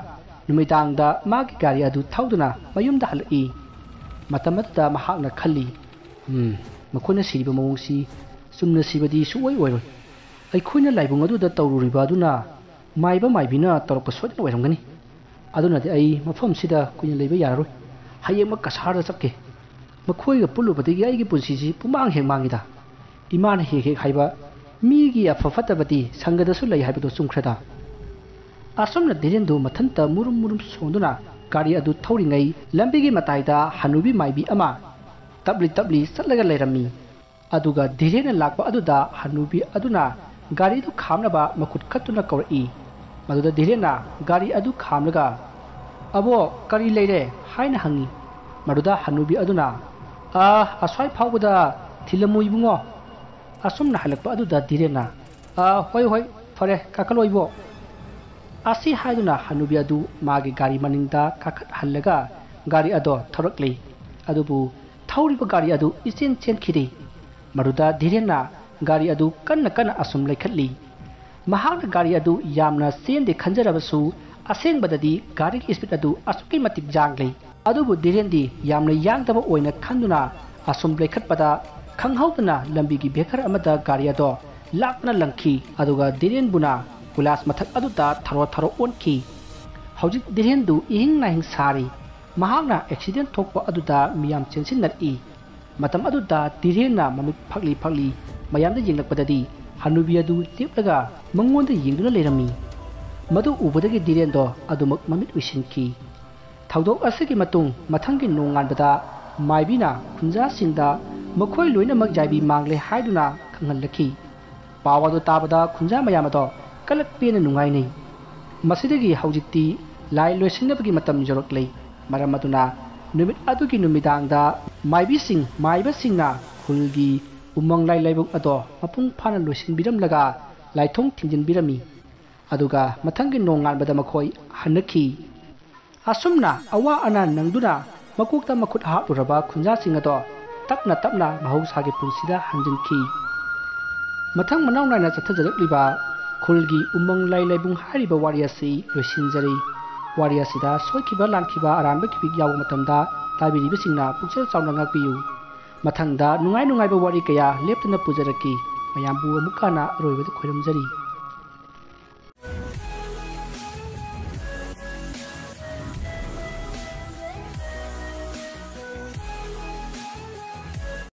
ꯅꯨꯃꯤꯗꯥꯡꯗ ꯃꯥꯒꯤ ꯒꯥꯔꯤ ꯑꯗꯨ ꯊꯧꯗꯨꯅ ꯃꯌꯨꯝꯗ ꯍꯜꯂꯛꯏ꯫ ꯃꯇꯝ ꯑꯗꯨꯗ ꯃꯍꯥꯛꯅ ꯈꯜꯂꯤ, "ꯎꯝ, ꯃꯈꯣꯏꯅ ꯁꯤꯔꯤꯕ ꯃꯑꯣꯡꯁꯤ ꯆꯨꯝꯅ ꯁꯤꯕꯗꯤ ꯁꯨꯛꯑꯣꯏ ꯑꯣꯏꯔꯣꯏ꯫ ꯑꯩꯈꯣꯏꯅ ꯂꯥꯏꯕꯨꯡ ꯑꯗꯨꯗ ꯇꯧꯔꯨꯔꯤꯕ ꯑꯗꯨꯅ ꯃꯥꯏꯕ ꯃꯥꯏꯕꯤꯅ ꯇꯧꯔꯛꯄ ꯁꯣꯏꯗꯅ ꯑꯣꯏꯔꯝꯒꯅꯤ꯫ ꯑꯗꯨꯅꯗꯤ ꯑꯩ ꯃꯐꯝꯁꯤꯗ ꯀꯨꯏꯅ ꯂꯩꯕ ꯌꯥꯔꯔꯣꯏ꯫ ꯍꯌꯦꯡꯃꯛ ꯀꯁꯥꯔꯗ ꯆꯠꯀꯦ꯫ ꯃꯈꯣꯏꯒ ꯄꯨꯜꯂꯨꯕꯗꯒꯤ ꯑꯩꯒꯤ ꯄꯨꯟꯁꯤꯁꯤ ꯄꯨꯡꯃꯥꯡ ꯍꯦꯛ ꯃꯥꯡꯉꯤꯗ꯫ ꯏꯃꯥꯅ ꯍꯦꯛ ꯍꯦꯛ ꯍꯥꯏꯕ, ꯃꯤꯒꯤ ꯑꯐ ꯐꯠꯇꯕꯗꯤ ꯁꯪꯒꯗꯁꯨ ꯂꯩ ꯍꯥꯏꯕꯗꯣ ꯆꯨꯝꯈ꯭ꯔꯦꯗ"꯫ ꯑꯁꯨꯝꯅ ꯙꯤꯔꯦꯟꯗꯨ ꯃꯊꯟꯇ ꯃꯨꯔꯨꯝ ꯃꯨꯔꯨꯝ ꯁꯣꯟꯗꯨꯅ ꯒꯥꯔꯤ ꯑꯗꯨ ꯊꯧꯔꯤꯉꯩ, ꯂꯝꯕꯤꯒꯤ ꯃꯇꯥꯏꯗ ꯍꯅꯨꯕꯤ ꯃꯥꯏꯕꯤ ꯑꯃ ꯇꯞꯂꯤ ꯇꯞꯂꯤ ꯆꯠꯂꯒ ꯂꯩꯔꯝꯃꯤ꯫ ꯑꯗꯨꯒ ꯙꯤꯔꯦꯟꯅ ꯂꯥꯛꯄ ꯑꯗꯨꯗ ꯍꯅꯨꯕꯤ ꯑꯗꯨꯅ ꯒꯥꯔꯤꯗꯨ ꯈꯥꯝꯅꯕ ꯃꯈꯨꯠ ꯀꯠꯇꯨꯅ ꯀꯧꯔꯛꯏ꯫ ꯃꯗꯨꯗ ꯙꯤꯔꯦꯟꯅ ꯒꯥꯔꯤ ꯑꯗꯨ ꯈꯥꯝꯂꯒ, "ꯑꯕꯣ, ꯀꯔꯤ ꯂꯩꯔꯦ?" ꯍꯥꯏꯅ ꯍꯪꯉꯤ꯫ ꯃꯗꯨꯗ ꯍꯅꯨꯕꯤ ꯑꯗꯨꯅ, "ꯑ, ꯑꯁ꯭ꯋꯥꯏ ꯐꯥꯎꯕꯗ ꯊꯤꯜꯂꯝꯃꯨ ꯏꯕꯨꯡꯉꯣ"꯫ ꯑꯁꯨꯝꯅ ꯍꯜꯂꯛꯄ ꯑꯗꯨꯗ ꯙꯤꯔꯦꯟꯅ, "ꯑ, ꯍꯣꯏ, ꯍꯣꯏ, ꯐꯔꯦ, ꯀꯥꯈꯠꯂꯣ ꯏꯕꯣ"꯫ ꯑꯁꯤ ꯍꯥꯏꯗꯨꯅ ꯍꯅꯨꯕꯤ ꯑꯗꯨ ꯃꯥꯒꯤ ꯒꯥꯔꯤ ꯃꯅꯤꯡꯗ ꯀꯥꯈꯠꯍꯜꯂꯒ ꯒꯥꯔꯤ ꯑꯗꯣ ꯊꯧꯔꯛꯂꯤ꯫ ꯑꯗꯨꯕꯨ ꯊꯧꯔꯤꯕ ꯒꯥꯔꯤ ꯑꯗꯨ ꯏꯆꯦꯟ ꯆꯦꯟꯈꯤꯗꯦ꯫ ꯃꯗꯨꯗ ꯙꯤꯔꯦꯟꯅ ꯒꯥꯔꯤ ꯑꯗꯨ ꯀꯟꯅ ꯀꯟꯅ ꯑꯁꯨꯝ ꯂꯩꯈꯠꯂꯤ꯫ ꯃꯍꯥꯛꯅ ꯒꯥꯔꯤ ꯑꯗꯨ ꯌꯥꯝꯅ ꯆꯦꯟꯗꯦ ꯈꯟꯖꯔꯕꯁꯨ, ꯑꯁꯦꯡꯕꯗꯗꯤ ꯒꯥꯔꯤꯒꯤ speed ꯑꯗꯨ ꯑꯁꯨꯛꯀꯤ ꯃꯇꯤꯛ ꯌꯥꯡꯂꯤ꯫ ꯑꯗꯨꯕꯨ ꯙꯤꯔꯦꯟꯗꯤ ꯌꯥꯝꯅ ꯌꯥꯡꯗꯕ ꯑꯣꯏꯅ ꯈꯟꯗꯨꯅ ꯑꯁꯨꯝ ꯂꯩꯈꯠꯄꯗ, ꯈꯪꯍꯧꯗꯅ ꯂꯝꯕꯤꯒꯤ ꯕꯦꯀꯔ ꯑꯃꯗ ꯒꯥꯔꯤ ꯑꯗꯣ ꯂꯥꯛꯇꯨꯅ ꯂꯪꯈꯤ꯫ ꯑꯗꯨꯒ ꯙꯤꯔꯦꯟꯕꯨꯅ ꯀꯣꯏꯂꯥꯁ ꯃꯊꯛ ꯑꯗꯨꯗ ꯊꯔꯣ ꯊꯔꯣ ꯑꯣꯟꯈꯤ꯫ ꯍꯧꯖꯤꯛ ꯙꯤꯔꯦꯟꯗꯨ ꯏꯍꯤꯡ ꯅꯥꯍꯤꯡ ꯁꯥꯔꯤ꯫ ꯃꯍꯥꯛꯅ accident ꯊꯣꯛꯄ ꯑꯗꯨꯗ ꯃꯤꯌꯥꯝ ꯆꯦꯟꯁꯤꯟꯅꯔꯛꯏ꯫ ꯃꯇꯝ ꯑꯗꯨꯗ ꯙꯤꯔꯦꯟꯅ ꯃꯃꯤꯠ ꯐꯛꯂꯤ ꯐꯛꯂꯤ ꯃꯌꯥꯝꯗ ꯌꯦꯡꯂꯛꯄꯗꯗꯤ, ꯍꯅꯨꯕꯤ ꯑꯗꯨ ꯂꯦꯞꯂꯒ ꯃꯉꯣꯟꯗ ꯌꯦꯡꯗꯨꯅ ꯂꯩꯔꯝꯃꯤ꯫ ꯃꯗꯨ ꯎꯕꯗꯒꯤ ꯙꯤꯔꯦꯟꯗꯣ ꯑꯗꯨꯃꯛ ꯃꯃꯤꯠ ꯎꯏꯁꯤꯟꯈꯤ꯫ ꯊꯧꯗꯣꯛ ꯑꯁꯤꯒꯤ ꯃꯇꯨꯡ ꯃꯊꯪꯒꯤ ꯅꯣꯡꯉꯥꯟꯕꯗ ꯃꯥꯏꯕꯤꯅ ꯈꯨꯟꯖꯥꯁꯤꯡꯗ ꯃꯈꯣꯏ ꯂꯣꯏꯅꯃꯛ ꯌꯥꯏꯕꯤ ꯃꯥꯡꯂꯦ ꯍꯥꯏꯗꯨꯅ ꯈꯪꯍꯜꯂꯛꯈꯤ꯫ ꯄꯥꯎ ꯑꯗꯨ ꯇꯥꯕꯗ ꯈꯨꯟꯖꯥ ꯃꯌꯥꯝ ꯑꯗꯣ ꯀꯂꯛ ꯄꯦꯟꯅ ꯅꯨꯡꯉꯥꯏꯅꯩ꯫ ꯃꯁꯤꯗꯒꯤ ꯍꯧꯖꯤꯛꯇꯤ ꯂꯥꯏ ꯂꯣꯏꯁꯤꯟꯅꯕꯒꯤ ꯃꯇꯝ ꯌꯧꯔꯛꯂꯦ꯫ ꯃꯔꯝ ꯑꯗꯨꯅ ꯅꯨꯃꯤꯠ ꯑꯗꯨꯒꯤ ꯅꯨꯃꯤꯗꯥꯡꯗ ꯃꯥꯏꯕꯤꯁꯤꯡ, ꯃꯥꯏꯕꯁꯤꯡꯅ ꯈꯨꯜꯒꯤ ꯎꯃꯪ ꯂꯥꯏ ꯂꯥꯏꯕꯨꯡ ꯑꯗꯣ ꯃꯄꯨꯡ ꯐꯥꯅ ꯂꯣꯏꯁꯤꯟꯕꯤꯔꯝꯂꯒ ꯂꯥꯏꯊꯣꯡ ꯊꯤꯡꯖꯤꯟꯕꯤꯔꯝꯃꯤ꯫ ꯑꯗꯨꯒ ꯃꯊꯪꯒꯤ ꯅꯣꯡꯉꯥꯟꯕꯗ ꯃꯈꯣꯏ ꯍꯟꯅꯈꯤ꯫ ꯑꯁꯨꯝꯅ ꯑꯋꯥ ꯑꯅꯥ ꯅꯪꯗꯨꯅ ꯃꯀꯣꯛꯇ ꯃꯈꯨꯠ ꯍꯥꯞꯂꯨꯔꯕ ꯈꯨꯟꯖꯥꯁꯤꯡ ꯑꯗꯣ ꯇꯞꯅ ꯇꯞꯅ ꯃꯍꯧꯁꯥꯒꯤ ꯄꯨꯟꯁꯤꯗ ꯍꯟꯖꯤꯟꯈꯤ꯫ ꯃꯊꯪ ꯃꯅꯥꯎ ꯅꯥꯏꯅ ꯆꯠꯊꯖꯔꯛꯂꯤꯕ ꯈꯨꯜꯒꯤ ꯎꯃꯪ ꯂꯥꯏ ꯂꯥꯏꯕꯨꯡ ꯍꯥꯏꯔꯤꯕ ꯋꯥꯔꯤ ꯑꯁꯤ ꯂꯣꯏꯁꯤꯟꯖꯔꯤ꯫ ꯋꯥꯔꯤ ꯑꯁꯤꯗ ꯁꯣꯏꯈꯤꯕ ꯂꯥꯟꯈꯤꯕ ꯑꯔꯥꯟꯕ ꯈꯤꯕꯤꯛ ꯌꯥꯎꯕ ꯃꯇꯝꯗ ꯇꯥꯕꯤꯔꯤꯕꯁꯤꯡꯅ ꯄꯨꯛꯆꯦꯜ ꯆꯥꯎꯅ ꯉꯥꯛꯄꯤꯌꯨ꯫ ꯃꯊꯪꯗ ꯅꯨꯡꯉꯥꯏ ꯅꯨꯡꯉꯥꯏꯕ ꯋꯥꯔꯤ ꯀꯌꯥ ꯂꯦꯞꯇꯅ ꯄꯨꯖꯔꯛꯈꯤ꯫ ꯃꯌꯥꯝꯕꯨ ꯑꯃꯨꯛ ꯍꯟꯅ ꯑꯔꯣꯏꯕꯗ ꯈꯣꯏꯔꯝꯖꯔꯤ꯫